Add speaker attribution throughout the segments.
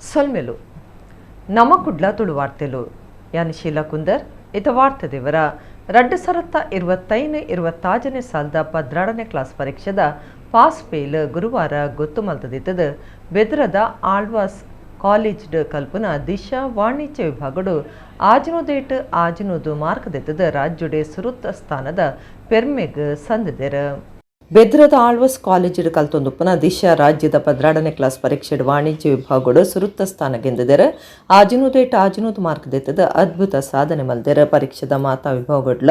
Speaker 1: ಸೊಲ್ಮೆಲು. ನಮ ಕುಡ್ಲ ತುಳು ವಾರ್ತೆಲು. ಯಾನ್ ಶೀಲಾ ಕುಂದರ್. ಇತ ವಾರ್ತೆ ದೇವರ. 2025-26ನೇ ಸಾಲದ 12ನೇ ಕ್ಲಾಸ್ ಪರೀಕ್ಷೆದ ಪಾಸ್ ಫೇಲ್ ಗುರುವಾರ ಗೊತ್ತು ಮಲ್ತದಿತ್ತದು. ಬೆದ್ರದ ಆಳ್ವಾಸ್ ಕಾಲೇಜ್ ಕಲ್ಪುನ ದಿಶಾ ವಾಣಿಜ್ಯ ವಿಭಾಗಡು ಆಜಿನೂದೇಟ್ ಆಜಿನೂದು ಮಾರ್ಕ್ ದೆತ್ತದು ರಾಜ್ಯಡೆ ಸುರುತ್ತ ಸ್ಥಾನದ ಪೆರ್ಮೆಗ್ ಸಂದಿದೆರ್. ಬೆದ್ರದ ಆಳ್ವಾಸ್ ಕಾಲೇಜಿಡ್ ಕಲ್ತೊಂದುಪ್ಪುನ ದಿಶಾ ರಾಜ್ಯದ 12ನೇ ಕ್ಲಾಸ್ ಪರೀಕ್ಷೆಡ್ ವಾಣಿಜ್ಯ ವಿಭಾಗಡು ಸುರುತ್ತ ಸ್ಥಾನ ಗೆಂದಿದೆರ್. ಆಜಿನೂದೇಟ್ ಆಜಿನೂದು ಮಾರ್ಕ್ ದೆತ್ತದು ಅದ್ಭುತ ಸಾಧನೆ ಮಲ್ದೆರ್. ಪರೀಕ್ಷೆದ ಮಾತಾ ವಿಭಾಗಡ್ಲ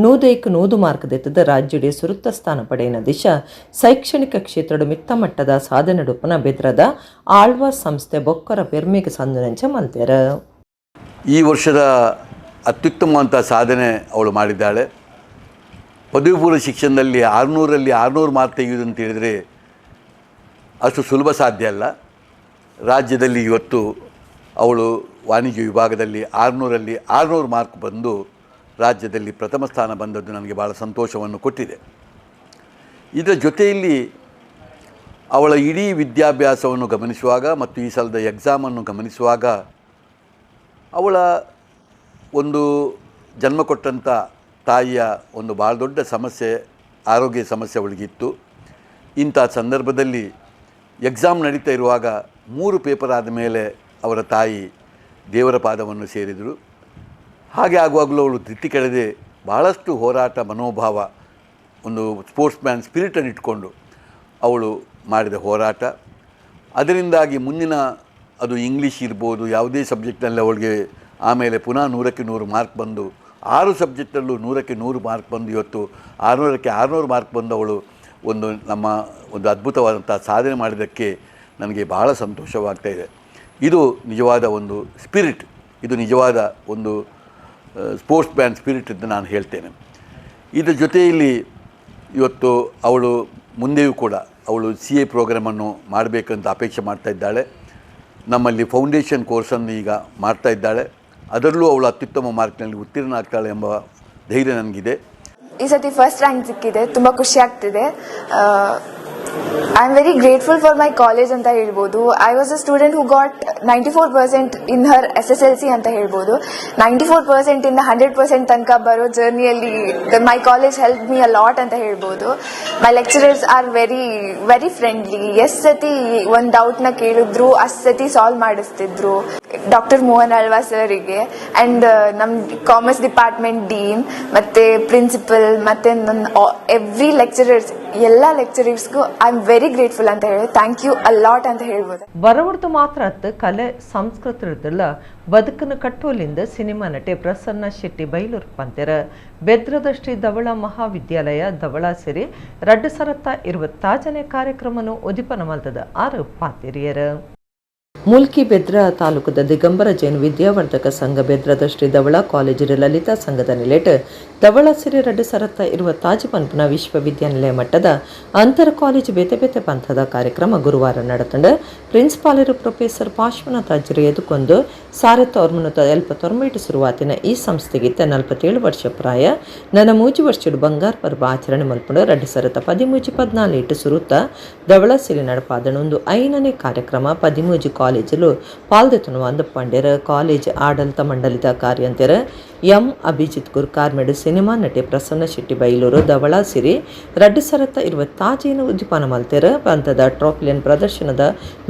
Speaker 1: 100ಕ್ಕೆ 100 ಮಾರ್ಕ್ ದೆತ್ತದು ರಾಜ್ಯಡೆ ಸುರುತ್ತ ಸ್ಥಾನ ಪಡೆಯಿನ ದಿಶಾ ಶೈಕ್ಷಣಿಕ ಕ್ಷೇತ್ರದ ಮಿತ್ತ ಮಟ್ಟದ ಸಾಧನೆಡುಪ್ಪುನ ಬೆದ್ರದ ಆಳ್ವಾಸ್ ಸಂಸ್ಥೆ ಬೊಕ್ಕರ ಪೆರ್ಮೆಗ್ ಸಂದುನಂಚ ಮಲ್ದೆರ್.
Speaker 2: ಈ ವರ್ಷದ ಅತ್ಯುತ್ತಮವಂಥ ಸಾಧನೆ ಅವಳು ಮಾಡಿದ್ದಾಳೆ. ಪದವಿ ಪೂರ್ವ ಶಿಕ್ಷಣದಲ್ಲಿ 600ರಲ್ಲಿ 600 ಮಾರ್ಕ್ ತೆಗೆಯುವುದು ಅಂತ ಹೇಳಿದರೆ ಅಷ್ಟು ಸುಲಭ ಸಾಧ್ಯ ಅಲ್ಲ. ರಾಜ್ಯದಲ್ಲಿ ಇವತ್ತು ಅವಳು ವಾಣಿಜ್ಯ ವಿಭಾಗದಲ್ಲಿ 600ರಲ್ಲಿ 600 ಮಾರ್ಕ್ ಬಂದು ರಾಜ್ಯದಲ್ಲಿ ಪ್ರಥಮ ಸ್ಥಾನ ಬಂದದ್ದು ನನಗೆ ಭಾಳ ಸಂತೋಷವನ್ನು ಕೊಟ್ಟಿದೆ. ಇದರ ಜೊತೆಯಲ್ಲಿ ಅವಳ ಇಡೀ ವಿದ್ಯಾಭ್ಯಾಸವನ್ನು ಗಮನಿಸುವಾಗ ಮತ್ತು ಈ ಸಲದ ಎಕ್ಸಾಮನ್ನು ಗಮನಿಸುವಾಗ, ಅವಳ ಒಂದು ಜನ್ಮ ಕೊಟ್ಟಂಥ ತಾಯಿಯ ಒಂದು ಭಾಳ ದೊಡ್ಡ ಸಮಸ್ಯೆ, ಆರೋಗ್ಯ ಸಮಸ್ಯೆ ಅವಳಿಗಿತ್ತು. ಇಂಥ ಸಂದರ್ಭದಲ್ಲಿ ಎಕ್ಸಾಮ್ ನಡೀತಾ ಇರುವಾಗ ಮೂರು ಪೇಪರ್ ಆದ ಮೇಲೆ ಅವರ ತಾಯಿ ದೇವರ ಪಾದವನ್ನು ಸೇರಿದರು. ಹಾಗೆ ಆಗುವಾಗಲೂ ಅವಳು ಧೃತಿ ಕೆಡದೆ ಭಾಳಷ್ಟು ಹೋರಾಟ ಮನೋಭಾವ, ಒಂದು ಸ್ಪೋರ್ಟ್ಸ್ ಮ್ಯಾನ್ ಸ್ಪಿರಿಟನ್ನು ಇಟ್ಕೊಂಡು ಅವಳು ಮಾಡಿದ ಹೋರಾಟ, ಅದರಿಂದಾಗಿ ಮುಂದಿನ ಅದು ಇಂಗ್ಲೀಷ್ ಇರ್ಬೋದು, ಯಾವುದೇ ಸಬ್ಜೆಕ್ಟ್ನಲ್ಲಿ ಅವಳಿಗೆ ಆಮೇಲೆ ಪುನಃ 100ಕ್ಕೆ 100 ಮಾರ್ಕ್ ಬಂದು, ಆರು ಸಬ್ಜೆಕ್ಟಲ್ಲೂ 100ಕ್ಕೆ 100 ಮಾರ್ಕ್ ಬಂದು, ಇವತ್ತು 600ಕ್ಕೆ 600 ಮಾರ್ಕ್ ಬಂದವಳು ಒಂದು ನಮ್ಮ ಒಂದು ಅದ್ಭುತವಾದಂಥ ಸಾಧನೆ ಮಾಡಿದ್ದಕ್ಕೆ ನನಗೆ ಭಾಳ ಸಂತೋಷವಾಗ್ತಾ ಇದೆ. ಇದು ನಿಜವಾದ ಒಂದು ಸ್ಪಿರಿಟ್, ಇದು ನಿಜವಾದ ಒಂದು sports man spirit ಅಂತ ನಾನು ಹೇಳ್ತೇನೆ. ಇದರ ಜೊತೆಯಲ್ಲಿ ಇವತ್ತು ಅವಳು ಮುಂದೆಯೂ ಕೂಡ ಅವಳು ಸಿಎ ಪ್ರೋಗ್ರಾಮನ್ನು ಮಾಡಬೇಕಂತ ಅಪೇಕ್ಷೆ ಮಾಡ್ತಾ ಇದ್ದಾಳೆ. ನಮ್ಮಲ್ಲಿ ಫೌಂಡೇಶನ್ ಕೋರ್ಸನ್ನು ಈಗ ಮಾಡ್ತಾ ಇದ್ದಾಳೆ. ಅದರಲ್ಲೂ ಅವಳು ಅತ್ಯುತ್ತಮ ಮಾರ್ಕ್ನಲ್ಲಿ ಉತ್ತೀರ್ಣ ಆಗ್ತಾಳೆ ಎಂಬ ಧೈರ್ಯ ನನಗಿದೆ.
Speaker 3: ಈ ಸತಿ ಫಸ್ಟ್ ರ್ಯಾಂಕ್ ಸಿಕ್ಕಿದೆ, ತುಂಬ ಖುಷಿ ಆಗ್ತಿದೆ. I am very grateful for my college ಅಂತ ಹೇಳ್ಬೋದು. I was a student who got 94% in her SSLC ಅಂತ ಹೇಳ್ಬೋದು. 94% ಇಂದ 100% ತನಕ ಬರೋ ಜರ್ನಿಯಲ್ಲಿ my college helped me a lot ಅಂತ ಹೇಳ್ಬೋದು. My lecturers are very, very friendly. ಎಷ್ಟು ಸತಿ ಒಂದು ಡೌಟ್ನ ಕೇಳಿದ್ರು ಅಷ್ಟು ಸತಿ ಸಾಲ್ವ್ ಮಾಡಿಸ್ತಿದ್ರು. ಡಾಕ್ಟರ್ ಮೋಹನ್ ಅಳ್ವಾ ಸರಿಗೆ ಆ್ಯಂಡ್ ನಮ್ಮ commerce department dean ಮತ್ತು ಪ್ರಿನ್ಸಿಪಲ್ ಮತ್ತು ನನ್ನ ಎವ್ರಿ ಲೆಕ್ಚರರ್ಸ್, ಎಲ್ಲ ಲೆಕ್ಚರರ್ಸ್ಗೂ I am very grateful ಅಂತ ಹೇಳಿ, thank you a lot ಅಂತ ಹೇಳ್ಬೋದು.
Speaker 1: ಬರವಡ್ದು ಮಾತ್ರ ಅತ್ತು, ಕಲೆ ಸಂಸ್ಕೃತಿದಲ್ಲ ಬದುಕನ್ನು ಕಟ್ಟುವಲ್ಲಿಂದ ಸಿನಿಮಾ ನಟೆ ಪ್ರಸನ್ನ ಶೆಟ್ಟಿ ಬೈಲೂರು ಪಂತೆರ. ಬೆದ್ರದ ಶ್ರೀ ಧವಳ ಮಹಾವಿದ್ಯಾಲಯ ಧವಳ ಸಿರಿ 2026ನೇ ಕಾರ್ಯಕ್ರಮನು ಉದಿಪನ ಮಲ್ತದ ಆರು ಪಾತಿರಿಯರ್. ಮೂಲ್ಕಿ ಬೆದ್ರ ತಾಲೂಕದ ದಿಗಂಬರ ಜೈನ್ ವಿದ್ಯಾವರ್ಧಕ ಸಂಘ ಬೆದ್ರದ ಶ್ರೀ ಧವಳ ಕಾಲೇಜಿನ ಲಲಿತಾ ಸಂಘದ ನಿಲೆಟ್ ಧವಳ ಸಿರಿ 2026 ಪನ್ಪುನ ವಿಶ್ವವಿದ್ಯಾನಿಲಯ ಮಟ್ಟದ ಅಂತರ ಕಾಲೇಜು ಬೇತೆ ಬೇತೆ ಪಂಥದ ಕಾರ್ಯಕ್ರಮ ಗುರುವಾರ ನಡೆತಂಡ. ಪ್ರಿನ್ಸಿಪಾಲರು ಪ್ರೊಫೆಸರ್ ಪಾರ್ಶ್ವನಾಥ ಅಜ್ಜರು ಎದುಕೊಂದು 1979 ಶುರುವಾತಿನ ಈ ಸಂಸ್ಥೆಗೆ 47 ವರ್ಷ ಪ್ರಾಯ. ನನ್ನ ಮೂಜಿ ವರ್ಷಡು ಬಂಗಾರ ಪರ್ಬ ಆಚರಣೆ ಮಲ್ಪುಂಡು. 2013-14 ಇಟ್ಟು ಸುರುತ್ತ ಧವಳ ಸಿರಿ ನಡಪಾದಣ ಒಂದು ಐನನೇ ಕಾರ್ಯಕ್ರಮ. 13 ಕಾಲೇಜಲು ಪಾಲ್ದೆತನು ಅಂದ ಪಂಡ್ಯರ. ಕಾಲೇಜ್ ಆಡಳಿತ ಮಂಡಳಿದ ಕಾರ್ಯಂತೆರ ಎಂ ಅಭಿಜಿತ್ ಗುರ್ಕಾರ್ಮೆಡ್ ಸಿನಿಮಾ ನಟೆ ಪ್ರಸನ್ನ ಶೆಟ್ಟಿ ಬೈಲೂರು ಧವಳ ಸಿರಿ 2026ನ ಉದ್ದೀಪನ ಮಲ್ತೆರ್. ಪಂಥದ ಟ್ರೋಫಿಲಿಯನ್ ಪ್ರದರ್ಶನದ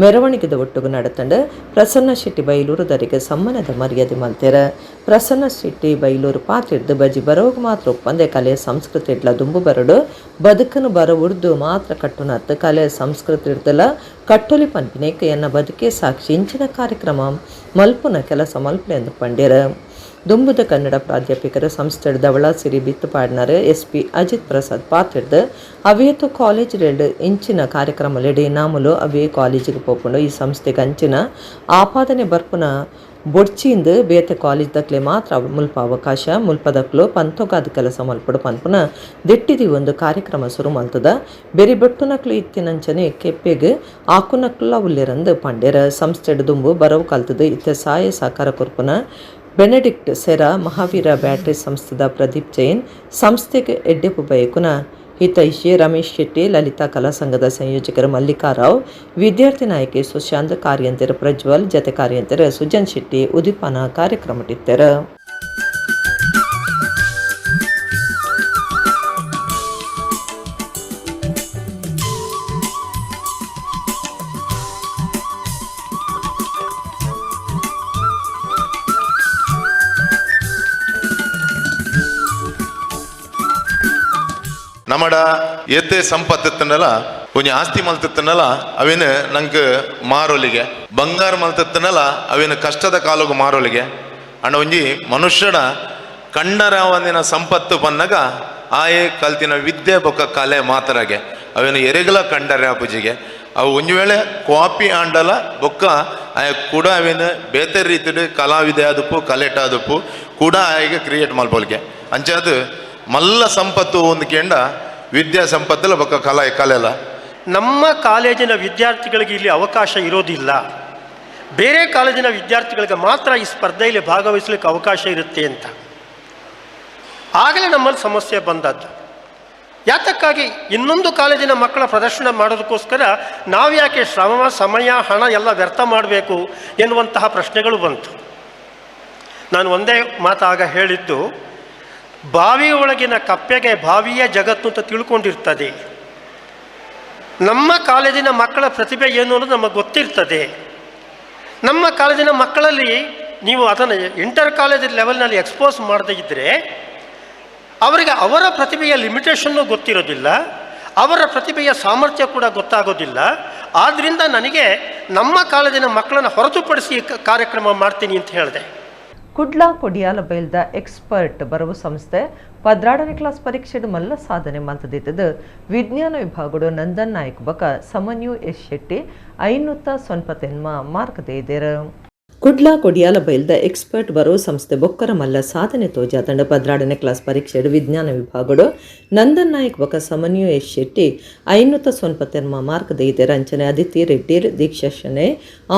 Speaker 1: ಮೆರವಣಿಗೆದ ಒಟ್ಟುಗು ನಡತಂಡ. ಪ್ರಸನ್ನ ಶೆಟ್ಟಿ ಬೈಲೂರು ದರಿಗೆ ಸಮ್ಮಾನದ ಮರ್ಯಾದೆ ಮಲ್ತೆರ್. ಪ್ರಸನ್ನ ಶೆಟ್ಟಿ ಬೈಲೂರು ಪಾತಿರ್ದು, ಬಜಿ ಬರೋಗ ಮಾತ್ರ ಒಪ್ಪಂದೆ ಕಲೆ ಸಂಸ್ಕೃತಿ ಇಡ್ಲ ದುಂಬು ಬರಡು, ಬದುಕನು ಬರ ಉರ್ದು ಮಾತ್ರ ಕಟ್ಟುನತ್ತು, ಕಲೆ ಸಂಸ್ಕೃತಿ ಇಡ್ದಲ ಕಟ್ಟೊಲಿ ಪನ್ಪಿನೇಕ ಎನ್ನ ಬದುಕೆ ಸಾಕ್ಷಿ. ಇಂಚಿನ ಕಾರ್ಯಕ್ರಮ ಮಲ್ಪುನ ಕೆಲಸ ಮಲ್ಪಲೆ ಎಂದು ಪಂಡ್ಯರ. ದುಂಬುದ ಕನ್ನಡ ಪ್ರಾಧ್ಯಾಪಕರ ಸಂಸ್ಥೆ ಧವಳ ಸಿರಿ ಬಿತ್ತು ಪಾಡ್ನಾರ್ ಎಸ್ ಪಿ ಅಜಿತ್ ಪ್ರಸಾದ್ ಪಾತಿರ್ದು, ಅವೇತು ಕಾಲೇಜ್ ರೆಡ್ ಇಂಚಿನ ಕಾರ್ಯಕ್ರಮ ಇನಾಮುಲು ಅವೇ ಕಾಲೇಜಿಗೆ ಪೋಪುಂಡು. ಈ ಸಂಸ್ಥೆಗೆ ಅಂಚಿನ ಆಪಾದನೆ ಬರ್ಪುನ ಬೊಡ್ಚಿಂದು ಬೇತೆ ಕಾಲೇಜ್ ದಕ್ಲೆ ಮಾತ್ರ ಮುಲ್ಪ ಅವಕಾಶ. ಮುಲ್ಪದಕ್ಲು ಪಂಥೊಗಾದ ಕೆಲಸ ಮಲ್ಪಡು ಪನ್ಪುನ ದೆಟ್ಟಿದಿ ಒಂದು ಕಾರ್ಯಕ್ರಮ ಸುರು ಮಲ್ತದ. ಬೆರಿ ಬೊಟ್ಟುನಕ್ಲು ಇತ್ತಿನಂಚನೆ ಕೆಪ್ಪೆಗ್ ಆಕುನಕ್ಲ ಉಲ್ಲೆರಂದು ಪಂಡೆರ. ಸಂಸ್ಥೆಡ್ ದುಂಬು ಬರವು ಕಲ್ತದು ಇತ್ತೆ ಸಾಯ ಸಹಕಾರ ಕೊರ್ಪುನ ಬೆನೆಡಿಕ್ಟ್ ಸೆರಾ, ಮಹಾವೀರ ಬ್ಯಾಟ್ರಿ ಸಂಸ್ಥೆದ ಪ್ರದೀಪ್ ಜೈನ್, ಸಂಸ್ಥೆಗೆ ಎಡ್ಡೆಪು ಬಯಕುನ ಹಿತೈಷಿ ರಮೇಶ್ ಶೆಟ್ಟಿ, ಲಲಿತಾ ಕಲಾ ಸಂಘದ ಸಂಯೋಜಕರು ಮಲ್ಲಿಕಾರಾವ್, ವಿದ್ಯಾರ್ಥಿ ನಾಯಕಿ ಸುಶಾಂತ್, ಕಾರ್ಯಂತೆರ ಪ್ರಜ್ವಲ್, ಜತೆ ಕಾರ್ಯಂತೆರ ಸುಜನ್ ಶೆಟ್ಟಿ ಉದಿಪಾನ ಕಾರ್ಯಕ್ರಮಟ್ಟಿತ್ತರ.
Speaker 4: ನಮ್ಮಡ ಎತ್ತೆ ಸಂಪತ್ತಿತ್ತನಲ್ಲ ಒಂಜಿ ಆಸ್ತಿ ಮಲ್ತಿತ್ತನಲ್ಲ ಅವೇನು ನಂಗೆ ಮಾರೋಲಿಗೆ, ಬಂಗಾರ ಮಲ್ತಿತ್ತನಲ್ಲ ಅವೇನು ಕಷ್ಟದ ಕಾಲೋಗು ಮಾರೋಲಿಗೆ. ಅಂಡ ಒಂಜಿ ಮನುಷ್ಯನ ಕಂಡರ ಒಂದಿನ ಸಂಪತ್ತು ಬಂದಾಗ ಆಯೆ ಕಲ್ತಿನ ವಿದ್ಯೆ ಬೊಕ್ಕ ಕಲೆ ಮಾತರಾಗೆ ಅವೇನು ಎರೆಗಲ ಕಂಡರೆ ಪೂಜೆಗೆ. ಅವು ಒಂಜಿ ವೇಳೆ ಕಾಪಿ ಆಂಡಲ ಬೊಕ್ಕ ಆಯ ಕೂಡ ಅವೇನು ಬೇತೆ ರೀತಿಯ ಕಲಾವಿದೆ ಆದಪ್ಪು ಕಲೆಟ ಆದಪ್ಪು ಕೂಡ ಆಯಗೆ ಕ್ರಿಯೇಟ್ ಮಲ್ಪೊಲಿಗೆ. ಅಂಚಾದ ಮಲ್ಲ ಸಂಪತ್ತು ಒಂದು ಕೇಂದ್ರ ವಿದ್ಯಾ ಸಂಪತ್ತಲ್ಲ ಬೊಕ್ಕ ಕಲಾ ಕಲೆಲ್ಲ.
Speaker 5: ನಮ್ಮ ಕಾಲೇಜಿನ ವಿದ್ಯಾರ್ಥಿಗಳಿಗೆ ಇಲ್ಲಿ ಅವಕಾಶ ಇರೋದಿಲ್ಲ, ಬೇರೆ ಕಾಲೇಜಿನ ವಿದ್ಯಾರ್ಥಿಗಳಿಗೆ ಮಾತ್ರ ಈ ಸ್ಪರ್ಧೆಯಲ್ಲಿ ಭಾಗವಹಿಸಲಿಕ್ಕೆ ಅವಕಾಶ ಇರುತ್ತೆ ಅಂತ ಆಗಲೇ ನಮ್ಮಲ್ಲಿ ಸಮಸ್ಯೆ ಬಂದದ್ದು. ಯಾತಕ್ಕಾಗಿ ಇನ್ನೊಂದು ಕಾಲೇಜಿನ ಮಕ್ಕಳ ಪ್ರದರ್ಶನ ಮಾಡೋದಕ್ಕೋಸ್ಕರ ನಾವ್ಯಾಕೆ ಶ್ರಮ, ಸಮಯ, ಹಣ ಎಲ್ಲ ವ್ಯರ್ಥ ಮಾಡಬೇಕು ಎನ್ನುವಂತಹ ಪ್ರಶ್ನೆಗಳು ಬಂತು. ನಾನು ಒಂದೇ ಮಾತಾಗ ಹೇಳಿದ್ದು, ಬಾವಿಯೊಳಗಿನ ಕಪ್ಪೆಗೆ ಬಾವಿಯೇ ಜಗತ್ತು ಅಂತ ತಿಳ್ಕೊಂಡಿರ್ತದೆ. ನಮ್ಮ ಕಾಲೇಜಿನ ಮಕ್ಕಳ ಪ್ರತಿಭೆ ಏನು ಅನ್ನೋದು ನಮಗೆ ಗೊತ್ತಿರ್ತದೆ. ನಮ್ಮ ಕಾಲೇಜಿನ ಮಕ್ಕಳಲ್ಲಿ ನೀವು ಅದನ್ನು ಇಂಟರ್ ಕಾಲೇಜ್ ಲೆವೆಲ್ನಲ್ಲಿ ಎಕ್ಸ್ಪೋಸ್ ಮಾಡದೇ ಇದ್ದರೆ ಅವರಿಗೆ ಅವರ ಪ್ರತಿಭೆಯ ಲಿಮಿಟೇಷನ್ನು ಗೊತ್ತಿರೋದಿಲ್ಲ, ಅವರ ಪ್ರತಿಭೆಯ ಸಾಮರ್ಥ್ಯ ಕೂಡ ಗೊತ್ತಾಗೋದಿಲ್ಲ. ಆದ್ದರಿಂದ ನನಗೆ ನಮ್ಮ ಕಾಲೇಜಿನ ಮಕ್ಕಳನ್ನು ಹೊರತುಪಡಿಸಿ ಕಾರ್ಯಕ್ರಮ ಮಾಡ್ತೀನಿ ಅಂತ ಹೇಳಿದೆ.
Speaker 1: ಕುಡ್ಲಾ ಕೊಡಿಯಾಲ ಬೈಲ್ದ ಎಕ್ಸ್ಪರ್ಟ್ ಬರವು ಸಂಸ್ಥೆ 12ನೇ ಕ್ಲಾಸ್ ಪರೀಕ್ಷೆ ಮಲ್ಲ ಸಾಧನೆ ಮಂತದಿತ್ತದು. ವಿಜ್ಞಾನ ವಿಭಾಗಡು ನಂದನ್ ನಾಯಕ್ ಬಕ ಸಮನ್ಯು ಎಸ್ ಶೆಟ್ಟಿ 590 ಮಾರ್ಕ್ ದೇದರು. ಕುಡ್ಲಾ ಕೊಡಿಯಾಲ ಬೈಲ್ದ ಎಕ್ಸ್ಪರ್ಟ್ ಬರೋ ಸಂಸ್ಥೆ ಬೊಕ್ಕರ ಮಲ್ಲ ಸಾಧನೆ ತೋಜಾತಂಡ 12ನೇ ಕ್ಲಾಸ್ ಪರೀಕ್ಷೆ ವಿಜ್ಞಾನ ವಿಭಾಗಡು ನಂದನ್ ನಾಯಕ್ ಬಕ ಸಮನ್ಯು ಎಸ್ ಶೆಟ್ಟಿ 590 ಮಾರ್ಕ್ ದೇದರು. ಅಂಚನೆ ಅದಿತಿ ರೆಡ್ಡಿ, ದೀಕ್ಷಾ ಶನೆ,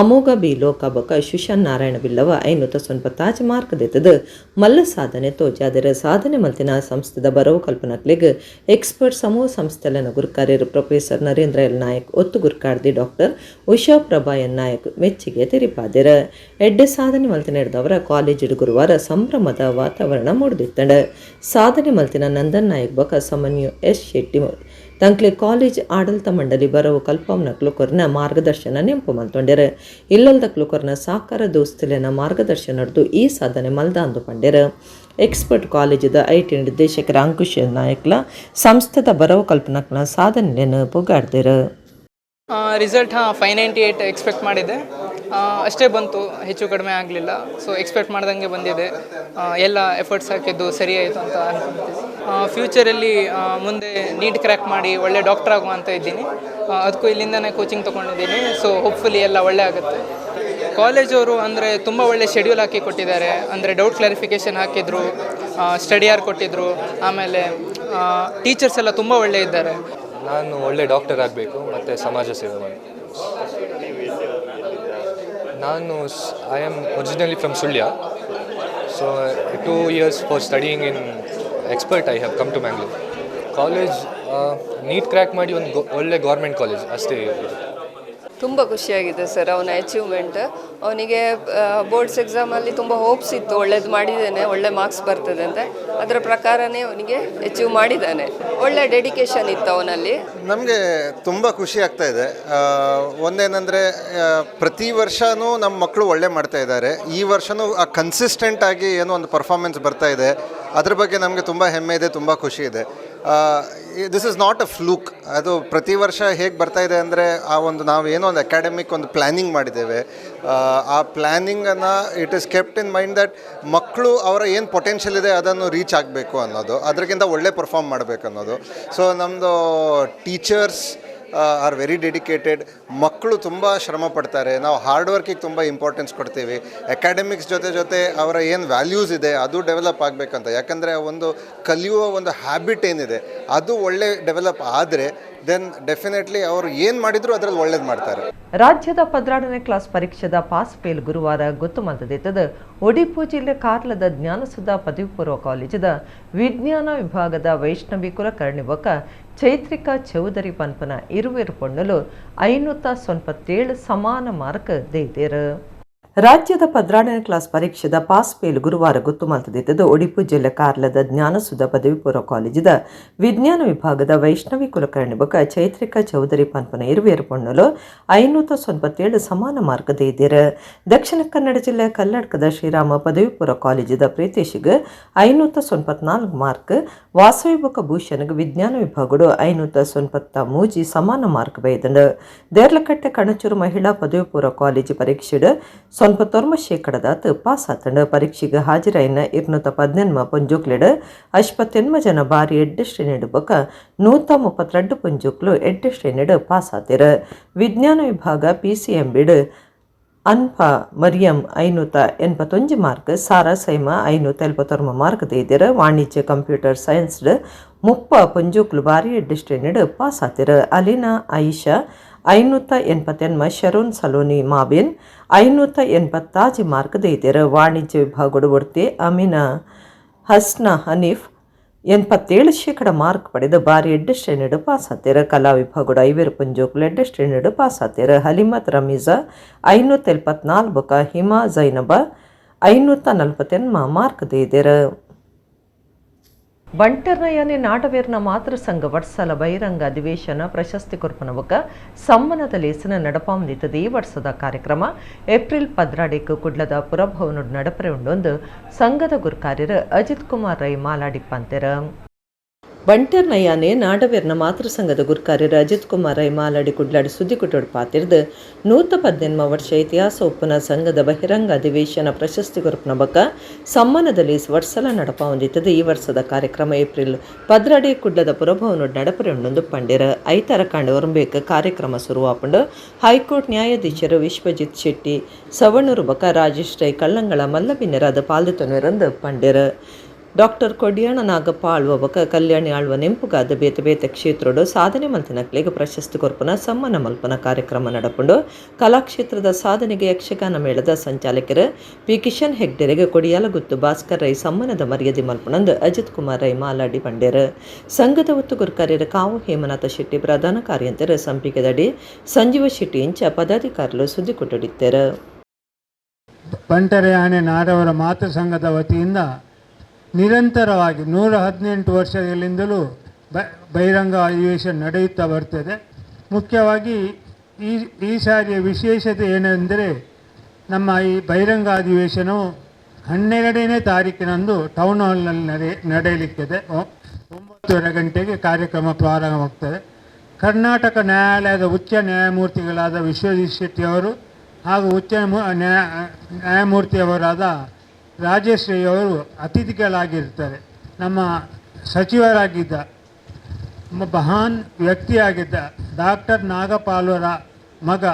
Speaker 1: ಅಮೋಘ ಬಿ ಲೋಕ ಬಕ ಶುಶಾನ್ ನಾರಾಯಣ ಬಿಲ್ಲವ 595 ಮಾರ್ಕ್ ದೇತದು ಮಲ್ಲ ಸಾಧನೆ ತೋಜಾದರ. ಸಾಧನೆ ಮಲ್ತಿನ ಸಂಸ್ಥೆದ ಬರವು ಕಲ್ಪನಕ್ಲೆಗ್ ಎಕ್ಸ್ಪರ್ಟ್ ಸಮೂಹ ಸಂಸ್ಥೆಲನ ಗುರುಕಾರ್ಯರು ಪ್ರೊಫೆಸರ್ ನರೇಂದ್ರ ಎಲ್ ನಾಯಕ್, ಒತ್ತು ಗುರುಕಾರ್ದಿ ಡಾಕ್ಟರ್ ಉಷಾ ಪ್ರಭಾ ಎನ್ ನಾಯಕ್ ಮೆಚ್ಚಿಗೆ ತೆರಿಪಾದೆರ. ಎಡ್ಡೆ ಸಾಧನೆ ಮಲ್ತಿನ ಹಿಡಿದವರ ಕಾಲೇಜಿಡು ಗುರುವಾರ ಸಂಭ್ರಮದ ವಾತಾವರಣ ಮೂಡಿದಿತ್ತಂಡ. ಸಾಧನೆ ಮಲ್ತಿನ ನಂದನ್ ನಾಯಕ್ ಬಕ ಸಮನ್ಯು ಎಸ್ ಶೆಟ್ಟಿ ತಂಕ್ಲೆ ಕಾಲೇಜ್ ಆಡಳಿತ ಮಂಡಳಿ ಬರವು ಕಲ್ಪವನಕ್ಲು ಕೊರ್ನ ಮಾರ್ಗದರ್ಶನ ನೆಂಪು ಮಲ್ತೊಂಡೆರ. ಇಲ್ಲಲ್ದಕ್ಲು ಕೊರ್ನ ಸಾಕಾರ ದೋಸ್ತುಲೆನ ಮಾರ್ಗದರ್ಶನ ನಡೆದು ಈ ಸಾಧನೆ ಮಲ್ದ ಅಂದು ಪಂಡೆರ. ಎಕ್ಸ್ಪರ್ಟ್ ಕಾಲೇಜದ IT ನಿರ್ದೇಶಕರ ಅಂಕುಶ್ ನಾಯಕ್ಲ ಸಂಸ್ಥೆದ ಬರವು ಕಲ್ಪನಕ್ಲ ಸಾಧನೆಯನ್ನು ಪುಗಾಡ್ದಿರ.
Speaker 6: ರಿಸಲ್ಟ್ 598 ಎಕ್ಸ್ಪೆಕ್ಟ್ ಮಾಡಿದ್ದೆ, ಅಷ್ಟೇ ಬಂತು, ಹೆಚ್ಚು ಕಡಿಮೆ ಆಗಲಿಲ್ಲ. ಸೊ ಎಕ್ಸ್ಪೆಕ್ಟ್ ಮಾಡ್ದಂಗೆ ಬಂದಿದೆ. ಎಲ್ಲ ಎಫರ್ಟ್ಸ್ ಹಾಕಿದ್ದು ಸರಿಯಾಯಿತು ಅಂತ ಅನ್ಕೊತೀವಿ. ಫ್ಯೂಚರಲ್ಲಿ ಮುಂದೆ ನೀಟ್ ಕ್ರ್ಯಾಕ್ ಮಾಡಿ ಒಳ್ಳೆ ಡಾಕ್ಟರ್ ಆಗುವ ಅಂತ ಇದ್ದೀನಿ. ಅದಕ್ಕೂ ಇಲ್ಲಿಂದನೇ ಕೋಚಿಂಗ್ ತೊಗೊಂಡಿದ್ದೀನಿ. ಸೊ ಹೋಪ್ಫುಲಿ ಎಲ್ಲ ಒಳ್ಳೆ ಆಗುತ್ತೆ. ಕಾಲೇಜವರು ಅಂದರೆ ತುಂಬ ಒಳ್ಳೆ ಶೆಡ್ಯೂಲ್ ಹಾಕಿ ಕೊಟ್ಟಿದ್ದಾರೆ. ಅಂದರೆ ಡೌಟ್ ಕ್ಲಾರಿಫಿಕೇಷನ್ ಹಾಕಿದ್ರು, ಸ್ಟಡಿ ಆರ್ ಕೊಟ್ಟಿದ್ದರು, ಆಮೇಲೆ ಟೀಚರ್ಸ್ ಎಲ್ಲ ತುಂಬ ಒಳ್ಳೆ ಇದ್ದಾರೆ.
Speaker 7: ನಾನು ಒಳ್ಳೆ ಡಾಕ್ಟರ್ ಆಗಬೇಕು ಮತ್ತು ಸಮಾಜ ಸೇವೆ ಮಾಡಿ. ನಾನು I am originally from Sullia. So 2 years for studying in Expert I have come to Mangalore. College NEET crack ಮಾಡಿ ಒಂದು ಒಳ್ಳೆ ಗೌರ್ಮೆಂಟ್ ಕಾಲೇಜ್ ಅಷ್ಟೇ.
Speaker 8: ತುಂಬ ಖುಷಿಯಾಗಿದೆ ಸರ್ ಅವನ ಅಚೀವ್ಮೆಂಟ್. ಅವನಿಗೆ ಬೋರ್ಡ್ಸ್ ಎಕ್ಸಾಮಲ್ಲಿ ತುಂಬ ಹೋಪ್ಸ್ ಇತ್ತು, ಒಳ್ಳೇದು ಮಾಡಿದ್ದೇನೆ, ಒಳ್ಳೆ ಮಾರ್ಕ್ಸ್ ಬರ್ತದೆ ಅಂತ. ಅದರ ಪ್ರಕಾರನೇ ಅವನಿಗೆ ಅಚೀವ್ ಮಾಡಿದ್ದಾನೆ. ಒಳ್ಳೆ ಡೆಡಿಕೇಶನ್ ಇತ್ತು ಅವನಲ್ಲಿ.
Speaker 9: ನಮಗೆ ತುಂಬ ಖುಷಿ ಆಗ್ತಾ ಇದೆ. ಒಂದೇನೆಂದರೆ ಪ್ರತಿ ವರ್ಷವೂ ನಮ್ಮ ಮಕ್ಕಳು ಒಳ್ಳೆ ಮಾಡ್ತಾ ಇದ್ದಾರೆ. ಈ ವರ್ಷವೂ ಆ ಕನ್ಸಿಸ್ಟೆಂಟ್ ಆಗಿ ಏನೋ ಒಂದು ಪರ್ಫಾರ್ಮೆನ್ಸ್ ಬರ್ತಾ ಇದೆ. ಅದ್ರ ಬಗ್ಗೆ ನಮಗೆ ತುಂಬ ಹೆಮ್ಮೆ ಇದೆ, ತುಂಬ ಖುಷಿ ಇದೆ. This is not a fluke. ಅದು ಪ್ರತಿ ವರ್ಷ ಹೇಗೆ ಬರ್ತಾ ಇದೆ ಅಂದರೆ ಆ ಒಂದು ನಾವು ಏನೋ ಒಂದು ಅಕಾಡೆಮಿಕ್ ಒಂದು ಪ್ಲ್ಯಾನಿಂಗ್ ಮಾಡಿದ್ದೇವೆ. ಆ ಪ್ಲ್ಯಾನಿಂಗನ್ನು it is kept in mind that ಮಕ್ಕಳು ಅವರ ಏನು ಪೊಟೆನ್ಷಿಯಲ್ ಇದೆ ಅದನ್ನು ರೀಚ್ ಆಗಬೇಕು ಅನ್ನೋದು, ಅದಕ್ಕಿಂತ ಒಳ್ಳೆ ಪರ್ಫಾರ್ಮ್ ಮಾಡಬೇಕು ಅನ್ನೋದು. ಸೊ ನಮ್ಮದು teachers are very dedicated. ಮಕ್ಕಳು ತುಂಬ ಶ್ರಮ ಪಡ್ತಾರೆ. ನಾವು ಹಾರ್ಡ್ ವರ್ಕಿಗೆ ತುಂಬ ಇಂಪಾರ್ಟೆನ್ಸ್ ಕೊಡ್ತೀವಿ. ಅಕಾಡೆಮಿಕ್ಸ್ ಜೊತೆ ಜೊತೆ ಅವರ ಏನು ವ್ಯಾಲ್ಯೂಸ್ ಇದೆ ಅದು ಡೆವಲಪ್ ಆಗಬೇಕಂತ. ಯಾಕಂದರೆ ಒಂದು ಕಲಿಯುವ ಒಂದು ಹ್ಯಾಬಿಟ್ ಏನಿದೆ ಅದು ಒಳ್ಳೆ ಡೆವಲಪ್ ಆದರೆ then definitely ಅವರು ಏನು ಮಾಡಿದರೂ ಅದರಲ್ಲಿ ಒಳ್ಳೇದು ಮಾಡ್ತಾರೆ.
Speaker 1: ರಾಜ್ಯದ 12ನೇ ಕ್ಲಾಸ್ ಪರೀಕ್ಷೆದ ಪಾಸ್ ಫೇಲ್ ಗುರುವಾರ ಗೊತ್ತು ಮಂತದಿತ್ತದ. ಒಡಿಪು ಜಿಲ್ಲೆ ಕಾರ್ಲದ ಜ್ಞಾನಸುಧಾ ಪದವಿ ಪೂರ್ವ ಕಾಲೇಜದ ವಿಜ್ಞಾನ ವಿಭಾಗದ ವೈಷ್ಣವಿ ಕುಲಕರ್ಣಿ ಬೊಕ್ಕ Chaitrika Chaudhary ಪನ್ಪನ ಇರುವೆರು ಪೊಣ್ಣುಲು 597 ಸಮಾನ ಮಾರ್ಕ್ ದೇದೇರು. ರಾಜ್ಯದ 12ನೇ ಕ್ಲಾಸ್ ಪರೀಕ್ಷೆದ ಪಾಸ್ ಫೇಲ್ ಗುರುವಾರ ಗೊತ್ತು ಮಲ್ತದಿತ್ತದು ಒಡಿಪು ಜಿಲ್ಲೆ ಕಾರ್ಲದ ಜ್ಞಾನಸುಧ ಪದವಿ ಪೂರ್ವ ಕಾಲೇಜಿದ ವಿಜ್ಞಾನ ವಿಭಾಗದ ವೈಷ್ಣವಿ ಕುಲಕರ್ಣಿ ಬೊಕ ಚೈತ್ರಿಕಾ ಚೌಧರಿ ಪನ್ಪನ ಇರುವೇರು ಪೊಣ್ಣುಲು 597 ಸಮಾನ ಮಾರ್ಕ್ ದೇದಿರು. ದಕ್ಷಿಣ ಕನ್ನಡ ಜಿಲ್ಲೆ ಕಲ್ಲಡ್ಕದ ಶ್ರೀರಾಮ ಪದವಿ ಪೂರ್ವ ಕಾಲೇಜಿದ ಪ್ರೀತೇಶಿಗ್ 594 ಮಾರ್ಕ್, ವಾಸವಿ ಬೊಕ ಭೂಷಣಗ್ ವಿಜ್ಞಾನ ವಿಭಾಗಡು 593 ಸಮಾನ ಮಾರ್ಕ್ ಬೈದಂಡು. ದೇರ್ಲಕಟ್ಟೆ ಕಣಚೂರು ಮಹಿಳಾ ಪದವಿ ಪೂರ್ವ ಕಾಲೇಜು ಪರೀಕ್ಷೆಡ್ 99% ಪಾಸ್ ಆತಂಡು. ಪರೀಕ್ಷೆಗೆ ಹಾಜರಾಯಿನ 218 ಪೊಂಜೋಕ್ಲೆಡ್ 58 ಜನ ಬಾರಿ ಎಡ್ಡೆ ಶ್ರೇಣಿಡ್ ಬೊಕ 132 ಪೊಂಜೋಕ್ಲು ಎಡ್ಡೆ ಶ್ರೇಣಿಡ್ ಪಾಸ್ ಆತಿರು. ವಿಜ್ಞಾನ ವಿಭಾಗ ಪಿಸಿಎಂಬಿಡ್ ಅನ್ಫಾ ಮರಿಯಂ 581 ಮಾರ್ಕ್, ಸಾರಾ ಸೈಮಾ 579 ಮಾರ್ಕ್ ದೇದಿರು. ವಾಣಿಜ್ಯ ಕಂಪ್ಯೂಟರ್ ಸೈನ್ಸ್ಡ್ 30 ಪೊಂಜೋಕ್ಲು ಬಾರಿ ಎಡ್ಡೆ ಶ್ರೇಣಿಡ್ ಪಾಸ್ ಆತಿರು. ಅಲಿನಾ ಆಯಿಷಾ 588, ಶರೋನ್ ಸಲೋನಿ ಮಾಬಿನ್ 586 ಮಾರ್ಕ್ ದೇದಿರು. ವಾಣಿಜ್ಯ ವಿಭಾಗಡು ಒರ್ತಿ ಅಮಿನಾ ಹಸ್ನಾ ಹನೀಫ್ 87% ಮಾರ್ಕ್ ಪಡೆದು ಬಾರಿ ಎಡ್ಡೆ ಶ್ರೇಣಿಡ್ ಪಾಸ್ ಆತಿರು. ಕಲಾ ವಿಭಾಗಡು 5 ಪೊಂಜೋಕ್ಲು ಎಡ್ಡೆ ಶ್ರೇಣಿಡ್ ಪಾಸ್ ಆತಿರು. ಹಲಿಮತ್ ರಮೀಜಾ 574 ಬೊಕ ಹಿಮಾ ಜೈನಬ 548 ಮಾರ್ಕ್ ದೇದಿರು. ಬಂಟರ್ನಯಾನೆ ನಾಡವೇರ್ನ ಮಾತೃ ಸಂಘ ವಟ್ಸಲ ಬಹಿರಂಗ ಅಧಿವೇಶನ ಪ್ರಶಸ್ತಿ ಕೊರ್ಪನ ಬೊಕ ಸಮ್ಮನದ ಲೇಸನ ನಡಪಾಂದಿತ್ತದ. ಈ ವರ್ಷದ ಕಾರ್ಯಕ್ರಮ ಏಪ್ರಿಲ್ 12 ಕುಡ್ಲದ ಪುರಭವನ ನಡಪರೆ ಉಂಡೊಂದು ಸಂಘದ ಗುರುಕಾರ್ಯರು ಅಜಿತ್ ಕುಮಾರ್ ರೈ ಮಾಲಾಡಿ ಪಂತೆರ. ಬಂಟರ್ನಯಾನೆ ನಾಡವೇರ್ನ ಮಾತೃ ಸಂಘದ ಗುರುಕಾರ್ಯರು ಅಜಿತ್ ಕುಮಾರ್ ರೈ ಮಾಲಾಡಿ ಕುಡ್ಲಾಡಿ ಸುದ್ದಿ ಕುಟ್ಟೋಡು ಪಾತಿರ್ದು 118 ವರ್ಷ ಇತಿಹಾಸ ಒಪ್ಪುನ ಸಂಘದ ಬಹಿರಂಗ ಅಧಿವೇಶನ ಪ್ರಶಸ್ತಿ ಕೊರ್ಪನ ಬೊಕ ಸಮ್ಮಾನದಲ್ಲಿ ವರ್ಷಲ ನಡಪ ಹೊಂದಿತ್ತದ. ಈ ವರ್ಷದ ಕಾರ್ಯಕ್ರಮ ಏಪ್ರಿಲ್ 12 ಕುಡ್ಲದ ಪುರಭವನ ನಡಪರೆ ಉಂಡೊಂದು ಪಂಡಿರ. ಐತಾರ ಕಾಂಡ ಒರಂಬೇಕ ಕಾರ್ಯಕ್ರಮ ಶುರುವಾಪುಂಡು. ಹೈಕೋರ್ಟ್ ನ್ಯಾಯಾಧೀಶರು ವಿಶ್ವಜಿತ್ ಶೆಟ್ಟಿ ಸವಣೂರು ಬೊಕ ರಾಜೇಶ್ ರೈ ಕಳ್ಳಂಗಳ ಮಲ್ಲಬಿನ್ನರಾದ ಪಾಲ್ದೊನ್ನೆರಂದು ಪಂಡಿರ. ಡಾಕ್ಟರ್ ಕೊಡಿಯಾಣ ನಾಗಪ್ಪ ಆಳ್ವ ಬೊಕ ಕಲ್ಯಾಣಿ ಆಳ್ವ ನೆಂಪುಗಾದ ಬೇತೆ ಬೇತೆ ಕ್ಷೇತ್ರಡು ಸಾಧನೆ ಮಲ್ತಿನಕ್ಲೆಗ್ ಪ್ರಶಸ್ತಿ ಕೊರ್ಪುನ ಸಮ್ಮಾನ ಮಲ್ಪನ ಕಾರ್ಯಕ್ರಮ ನಡಪುಂಡು. ಕಲಾಕ್ಷೇತ್ರದ ಸಾಧನೆಗೆ ಯಕ್ಷಗಾನ ಮೇಳದ ಸಂಚಾಲಕರು ಪಿ ಕಿಶನ್ ಹೆಗ್ಡೆರೆಗೆ ಕೊಡಿಯಾಲಗುತ್ತು ಭಾಸ್ಕರ್ ರೈ ಸಮ್ಮಾನದ ಮರ್ಯಾದೆ ಮಲ್ಪುನಂದು ಅಜಿತ್ ಕುಮಾರ್ ರೈ ಮಾಲಾಡಿ ಪಂಡೇರು. ಸಂಘದ ಒತ್ತು ಗುರುಕಾರ್ಯರು ಕಾವು ಹೇಮನಾಥ ಶೆಟ್ಟಿ, ಪ್ರಧಾನ ಕಾರ್ಯಂತರು ಸಂಪಿಗೆದಡಿ ಸಂಜೀವ ಶೆಟ್ಟಿ ಇಂಚ ಪದಾಧಿಕಾರಿಗಳು ಸುದ್ದಿ ಕೊಟ್ಟಡಿತ್ತಾರೆ.
Speaker 10: ಬಂಟರಯಾನೆ ನಾಡವರ ಮಾತೃ ಸಂಘದ ವತಿಯಿಂದ ನಿರಂತರವಾಗಿ 118 ವರ್ಷಗಳಿಂದಲೂ ಬಹಿರಂಗ ಅಧಿವೇಶನ ನಡೆಯುತ್ತಾ ಬರ್ತದೆ. ಮುಖ್ಯವಾಗಿ ಈ ಸಾರಿಯ ವಿಶೇಷತೆ ಏನೆಂದರೆ, ನಮ್ಮ ಈ ಬಹಿರಂಗ ಅಧಿವೇಶನವು 12ನೇ ತಾರೀಕಿನಂದು ಟೌನ್ ಹಾಲ್ನಲ್ಲಿ ನಡೆಯಲಿಕ್ಕಿದೆ. 9:30 ಗಂಟೆಗೆ ಕಾರ್ಯಕ್ರಮ ಪ್ರಾರಂಭವಾಗ್ತದೆ. ಕರ್ನಾಟಕ ನ್ಯಾಯಾಲಯದ ಉಚ್ಚ ನ್ಯಾಯಮೂರ್ತಿಗಳಾದ ವಿಶ್ವಜಿತ್ ಶೆಟ್ಟಿಯವರು ಹಾಗೂ ಉಚ್ಚ ನ್ಯಾಯಮೂರ್ತಿಯವರಾದ ರಾಜೇಶ್ ರೈ ಅವರು ಅತಿಥಿಗಳಾಗಿರ್ತಾರೆ. ನಮ್ಮ ಸಚಿವರಾಗಿದ್ದ ಮಹಾನ್ ವ್ಯಕ್ತಿಯಾಗಿದ್ದ ಡಾಕ್ಟರ್ ನಾಗಪಾಲ್ವರ ಮಗ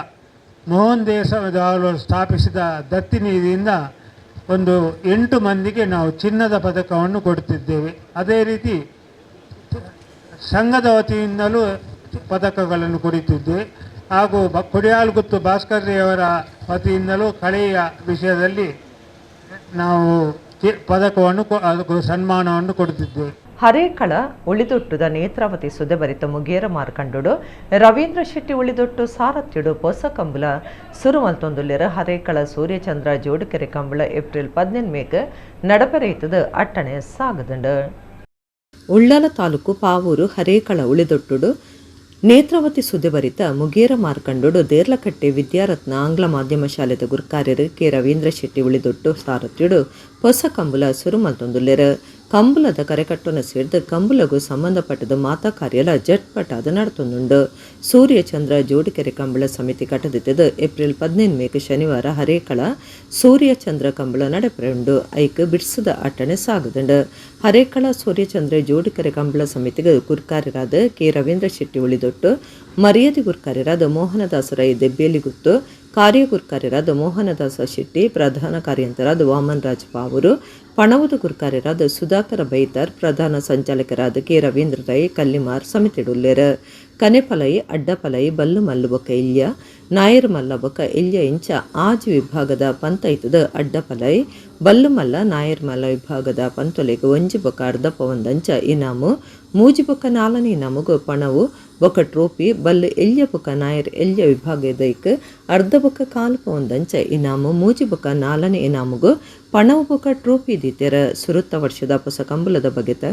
Speaker 10: ಮೋಹನ್ ದೇಶದವರು ಸ್ಥಾಪಿಸಿದ ದತ್ತಿ ನಿಧಿಯಿಂದ ಒಂದು 8 ಮಂದಿಗೆ ನಾವು ಚಿನ್ನದ ಪದಕವನ್ನು ಕೊಡುತ್ತಿದ್ದೇವೆ. ಅದೇ ರೀತಿ ಸಂಘದ ವತಿಯಿಂದಲೂ ಪದಕಗಳನ್ನು ಕೊಡುತ್ತಿದ್ದೇವೆ. ಹಾಗೂ ಕೊಡಿಯಾಲ್ಗುತ್ತು ಭಾಸ್ಕರ್ ರೈಯವರ ವತಿಯಿಂದಲೂ ಕಲೆಯ ವಿಷಯದಲ್ಲಿ ನಾವು ಪದಕವನ್ನು ಸನ್ಮಾನವನ್ನು ಕೊಡುತ್ತಿದ್ದೇವೆ.
Speaker 1: ಹರೇಕಳ ಉಳಿದೊಟ್ಟುದ ನೇತ್ರಾವತಿ ಸುದೆ ಬರಿತ ಮುಗೇರ ಮಾರ್ಕಂಡುಡು ರವೀಂದ್ರ ಶೆಟ್ಟಿ ಉಳಿದೊಟ್ಟು ಸಾರಥ್ಯುಡು ಪೊಸ ಕಂಬಳ ಸುರುಮಲ್ತೊಂದುಲ್ಲೆರ. ಹರೇಕಳ ಸೂರ್ಯಚಂದ್ರ ಜೋಡುಕೆರೆ ಕಂಬಳ ಏಪ್ರಿಲ್ 18 ಮೇಕ್ ನಡಪೆರೆಯ್ತದ ಅಟ್ಟಣೆ ಸಾಗದಂಡು. ಉಳ್ಳಾಲ ತಾಲೂಕು ಪಾವೂರು ಹರೇಕಳ ಉಳಿದೊಟ್ಟುಡು ನೇತ್ರಾವತಿ ಸುದೆಬರಿತ ಮುಗೇರ ಮಾರ್ಕಂಡೋಡು ದೇರ್ಲಕಟ್ಟೆ ವಿದ್ಯಾರತ್ನ ಆಂಗ್ಲ ಮಾಧ್ಯಮ ಶಾಲೆದ ಗುರುಕಾರ್ಯರು ಕೆ ರವೀಂದ್ರ ಶೆಟ್ಟಿ ಉಳಿದೊಟ್ಟು ಸಾರಥ್ಯುಡು ಹೊಸ ಕಂಬುಲ ಸುರುಮಲ್ತೊಂದುಲ್ಲೆರ್. ಕಂಬುಲದ ಕರೆಕಟ್ಟುನ ಸೇರ್ದು ಕಂಬುಲಗು ಸಂಬಂಧಪಟ್ಟದ ಮಾತಾ ಕಾರ್ಯಲ ಜಟ್ಪಟಾದ ನಡತೊಂದುಂಡು. ಸೂರ್ಯಚಂದ್ರ ಜೋಡಿಕೆರೆ ಕಂಬಳ ಸಮಿತಿ ಕಟ್ಟದಿತ್ತದು ಏಪ್ರಿಲ್ 15 ಮೇಕ್ ಶನಿವಾರ ಹರೇಕಳ ಸೂರ್ಯಚಂದ್ರ ಕಂಬಳ ನಡೆಪುಂಡು. ಐಕ್ ಬಿಡ್ಸದ ಅಟ್ಟಣೆ ಸಾಗದುಂಡು. ಹರೇಕಳ ಸೂರ್ಯಚಂದ್ರ ಜೋಡಿಕೆರೆ ಕಂಬಳ ಸಮಿತಿಗೆ ಗುರುಕಾರ್ಯರಾದ ಕೆ ರವೀಂದ್ರ ಶೆಟ್ಟಿ ಉಳಿದೊಟ್ಟು, ಮರ್ಯಾದೆ ಗುರುಕಾರ್ಯರಾದ ಮೋಹನದಾಸ ರೈ ದೆಬ್ಬೇಲಿಗುತ್ತು, ಕಾರ್ಯಗುರುಕಾರ್ಯರಾದ ಮೋಹನದಾಸ ಶೆಟ್ಟಿ, ಪ್ರಧಾನ ಕಾರ್ಯಂತರಾದ ವಾಮನ್ ರಾಜ್ ಪಾವೂರು, ಪಣವದ ಗುರುಕಾರ್ಯರಾದ ಸುಧಾಕರ ಬೈತಾರ್, ಪ್ರಧಾನ ಸಂಚಾಲಕರಾದ ಕೆ ರವೀಂದ್ರ ರೈ ಕಲ್ಲಿಮಾರ್ ಸಮಿತಿಡುಲ್ಲೆರ್. ಕನೆಪಲೈ, ಅಡ್ಡಪಲೈ, ಬಲ್ಲು ಮಲ್ಲು ಬೊಕ ಇಲ್ಯ, ನಾಯರ್ ಮಲ್ಲ ಬೊಕ ಇಲ್ಯ ಇಂಚ ಆಜ್ ವಿಭಾಗದ ಪಂತೈತದ ಅಡ್ಡಪಲೈ, ಬಲ್ಲು ಮಲ್ಲ, ನಾಯರ್ ಮಲ್ಲ ವಿಭಾಗದ ಪಂತೊಲೆಗ್ ಒಂಜಿ ಬೊಕ ಅರ್ಧ ಪವಂದಂಚ ಇನಾಮು ಮೂಜಿ ಬೊಕ್ಕ ನಾಲ್ನೇ ಇನಾಮುಗು ಪಣವು ಬೊಕ್ಕ ಟ್ರೋಫಿ ಬಲ್ಲು ಎಲ್ಯ ಬೊಕ್ಕ ನಾಯರ್ ಎಲ್ಯ ವಿಭಾಗದೈಕ್ ಅರ್ಧ ಬೊಕ್ಕ ಕಾಲು ಪೌಂದಂಚ ಇನಾಮು ಮೂಜಿ ಬೊಕ್ಕ ನಾಲ್ನೇ ಇನಾಮುಗು ಪಣವು ಬೊಕ್ಕ ಟ್ರೋಫಿ ದೀತೆರ್. ಸುರುತ್ತ ವರ್ಷದ ಪೊಸ ಕಂಬುಲದ ಬಗೆತ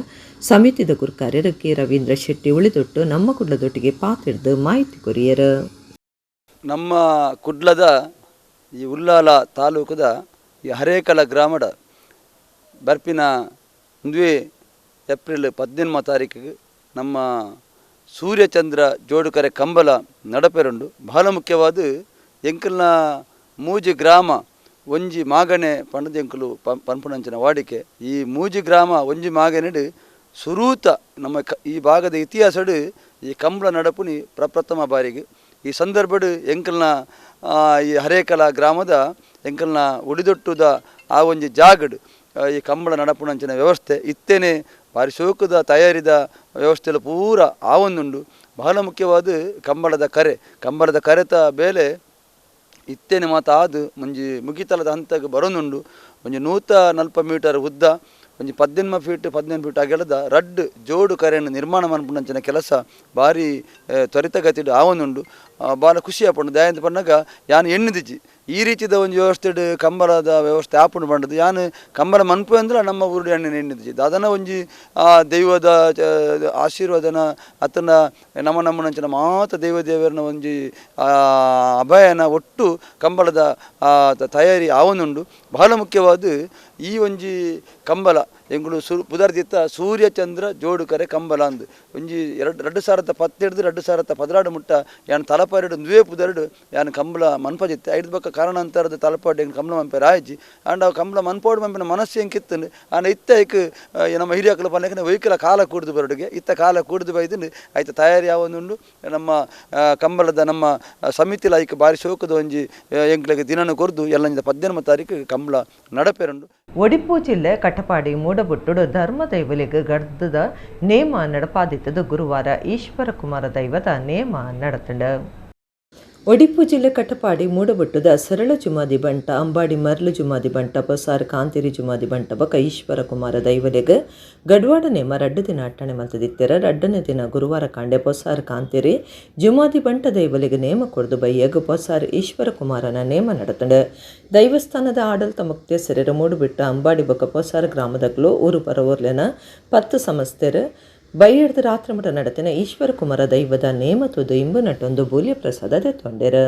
Speaker 1: ಸಮಿತಿದ ಗುರ್ಕಾರ್ಯರು ಕೆ ರವೀಂದ್ರ ಶೆಟ್ಟಿ ಉಳಿದೊಟ್ಟು ನಮ್ಮ ಕುಡ್ಲದೊಟ್ಟಿಗೆ ಪಾತಿರ್ದು ಮಾಹಿತಿ ಕೊರಿಯರು.
Speaker 11: ನಮ್ಮ ಕುಡ್ಲದ ಈ ಉಲ್ಲಾಲ ತಾಲೂಕದ ಈ ಹರೇಕಳ ಗ್ರಾಮದ ಬರ್ಪಿನ ಒಂದುವೇ ಏಪ್ರಿಲ್ 18 ತಾರೀಕಿಗೆ ನಮ್ಮ ಸೂರ್ಯಚಂದ್ರ ಜೋಡುಕರೆ ಕಂಬಲ ನಡಪೆರುಂಡು. ಬಹಳ ಮುಖ್ಯವಾದ ಎಂಕಲ್ನ ಮೂಜಿ ಗ್ರಾಮ ಒಂಜಿ ಮಾಗಣೆ ಪಂಡದ ಎಂಕಲು ಪನ್ಪುನಂಚಿನ ವಾಡಿಕೆ. ಈ ಮೂಜಿ ಗ್ರಾಮ ಒಂಜಿ ಮಾಗಣೆಡು ಸುರೂತ ನಮ್ಮ ಈ ಭಾಗದ ಇತಿಹಾಸಡು ಈ ಕಂಬಳ ನಡಪುನಿ ಪ್ರಪ್ರಥಮ ಬಾರಿಗೆ. ಈ ಸಂದರ್ಭಡು ಎಂಕಲ್ನ ಈ ಹರೇಕಲ ಗ್ರಾಮದ ಎಂಕಲ್ನ ಉಳಿದೊಟ್ಟುದ ಆ ಒಂಜಿ ಜಾಗಡು ಈ ಕಂಬಳ ನಡಪುನಂಚಿನ ವ್ಯವಸ್ಥೆ ಇತ್ತೇನೆ ಭಾರಿ ಶೋಕದ ತಯಾರಿದ ವ್ಯವಸ್ಥೆಲ್ಲ ಪೂರ ಆವೊಂದುಂಡು. ಬಹಳ ಮುಖ್ಯವಾದ ಕಂಬಳದ ಕರೆ, ಕಂಬಳದ ಕರೆತ ಬೇಲೆ ಇತ್ತೇನೆ ಮಾತ ಆದು ಒಂಜಿ ಮುಗಿತಲದ ಹಂತಕ್ಕೆ ಬರೋನುಂಡು. ಒಂಜಿ 140 ಮೀಟರ್ ಉದ್ದ ಒಂಜಿ 18 ಫೀಟ್ 18 ಫೀಟ್ ಅಗಲದ ರಡ್ಡ್ ಜೋಡು ಕರೆಯನ್ನು ನಿರ್ಮಾಣ ಮನ್ಪುನಂಚಿನ ಕೆಲಸ ಭಾರಿ ತ್ವರಿತಗತಿಡು ಆವೊಂದುಂಡು. ಭಾಳ ಖುಷಿ ಆಪುಂಡು. ದಯಾಂತ ಪನ್ನಗ ಯಾನ್ ಎಣ್ಣಿದಿಜ್ಜಿ ಈ ರೀತಿದ ಒಂಜಿ ವ್ಯವಸ್ಥೆಡ್ ಕಂಬಳದ ವ್ಯವಸ್ಥೆ ಆಪುಂಡು ಪಂಡದು. ಯಾನ್ ಕಂಬಳ ಮನ್ಪು ಅಂದ್ರೆ ನಮ್ಮ ಊರುಡು ಎಣ್ಣೆ ಎಣ್ಣಿದಿಜ್ಜಿ. ದಾದನ ಒಂಜಿ ದೈವದ ಆಶೀರ್ವಾದನ ಅತನ ನಮ್ಮ ನಮ್ಮನಂಚಿನ ಮಾತ ದೈವ ದೇವರನ ಒಂಜಿ ಅಭಯನ ಒಟ್ಟು ಕಂಬಳದ ತಯಾರಿ ಆವೊಂದುಂಡು. ಬಹಳ ಮುಖ್ಯವಾದ ಈ ಒಂಜಿ ಕಂಬಳ ಎಂಗುಳು ಪುದರ್ದಿತ್ತ ಸೂರ್ಯಚಂದ್ರ ಜೋಡುಕರೆ ಕಂಬಳ ಅಂದು ಒಂಜಿ 2010 2012 ಮುಟ್ಟ ಯಾನ್ ತಲಪಾಡು ಒಂದುವೇ ಪುದರ್ಡು ಯಾನ್ ಕಂಬಳ ಮನ್ಪಜಿತ್ತೆ. ಐದು ಬಕ್ಕ ಕಾರಣಾಂತರದ ತಲಪಾಡು ಎಂಕ್ ಕಂಬಳ ಮನ್ಪೆ ರಾಯಜಿ ಆಂಡ್ ಅವು ಕಂಬಳ ಮನ್ಪೋಡು ಮನ್ಪಿನ ಮನಸ್ಸು ಎಂಕಿತ್ತಂಡು. ಆಂಡ ಇತ್ತ ಐಕ್ ನಮ್ಮ ಹಿರಿಯಕಲು ಪನ್ನಕನೆ ವೈಕಲ ಕಾಲ ಕೂಡ್ದು ಬರಡುಗೆ ಇತ್ತ ಕಾಲ ಕೂಡ್ದು ಬೈದು ಐತ ತಯಾರಿ ಯಾವೊಂದುಂಡು. ನಮ್ಮ ಕಂಬಳದ ನಮ್ಮ ಸಮಿತಿಲ ಐಕ್ ಬಾರಿ ಶೋಕದ ಒಂಜಿ ಎಂಕ್ಲೆಗ್ ದಿನನು ಕೊರ್ದು ಎಲ್ಲ 18 ತಾರೀಕು ಕಂಬಳ ನಡಪೆರುಂಡು.
Speaker 1: ಒಡಿಪು ಜಿಲ್ಲೆ ಕಟಪಾಡಿ ಮೂಡಬುಟ್ಟುಡು ಧರ್ಮದೈವಲಿಗೆ ಗರ್ದದ ನೇಮ ನಡಪಾದಿತ್ತದು ಗುರುವಾರ ಈಶ್ವರ ಕುಮಾರ ದೈವದ ನೇಮ ನಡತಂಡ. ಒಡಿಪು ಜಿಲ್ಲೆ ಕಟಪಾಡಿ ಮೂಡಬುಟ್ಟುದ ಸರಳ ಜುಮಾದಿ ಬಂಟ, ಅಂಬಾಡಿ ಮರ್ಲು ಜುಮಾದಿ ಬಂಟ, ಪೊಸಾರ್ ಕಾಂತಿರಿ ಜುಮಾದಿ ಬಂಟ ಬೊಕ ಈಶ್ವರ ಕುಮಾರ ದೈವಲಿಗೆ ಗಡ್ವಾಡ ನೇಮ ರಡ್ಡು ದಿನ ಅಟ್ಟಣೆ ಮಲ್ತದಿತ್ತೆರ. ರಡ್ಡನೇ ದಿನ ಗುರುವಾರ ಕಾಂಡೆ ಪೊಸಾರ್ ಕಾಂತಿರಿ ಜುಮಾದಿ ಬಂಟ ದೈವಲಿಗೆ ನೇಮ ಕೊರ್ದು ಬೈಯಗ್ ಪೊಸಾರ್ ಈಶ್ವರ ಕುಮಾರನ ನೇಮ ನಡತಂಡ. ದೈವಸ್ಥಾನದ ಆಡಳಿತ ಮುಕ್ತೇಸರರ ಮೂಡುಬಿಟ್ಟ ಅಂಬಾಡಿ ಬೊಕ ಪೊಸಾರ್ ಗ್ರಾಮದಗ್ಲು ಊರು ಪರವೂರ್ಲೆನ 10 ಸಮಸ್ತೆರು ಬೈಯಡ್ದ ರಾತ್ರಿ ಮಠ ನಡತಿನ ಈಶ್ವರ ಕುಮಾರ ದೈವದ ನೇಮ ತುದು ಇಂಬು ನಟೊಂದು ಬೂಲ್ಯ ಪ್ರಸಾದ ದೆತ್ತೊಂಡೆರು.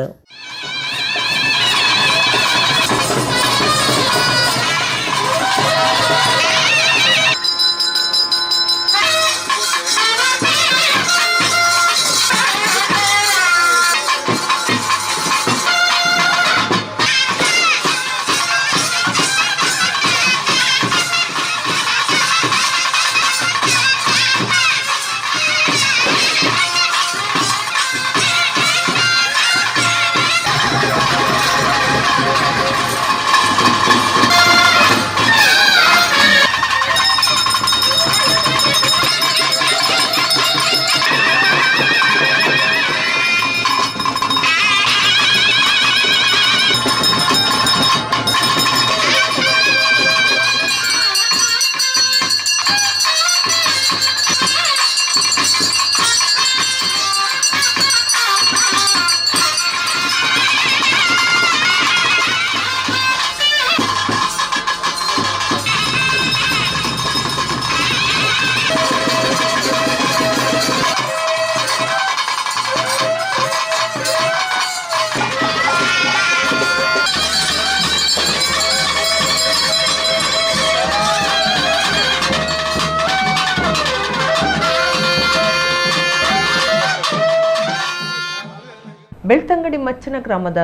Speaker 1: ಬೆಳ್ತಂಗಡಿ ಮಚ್ಚನ ಗ್ರಾಮದ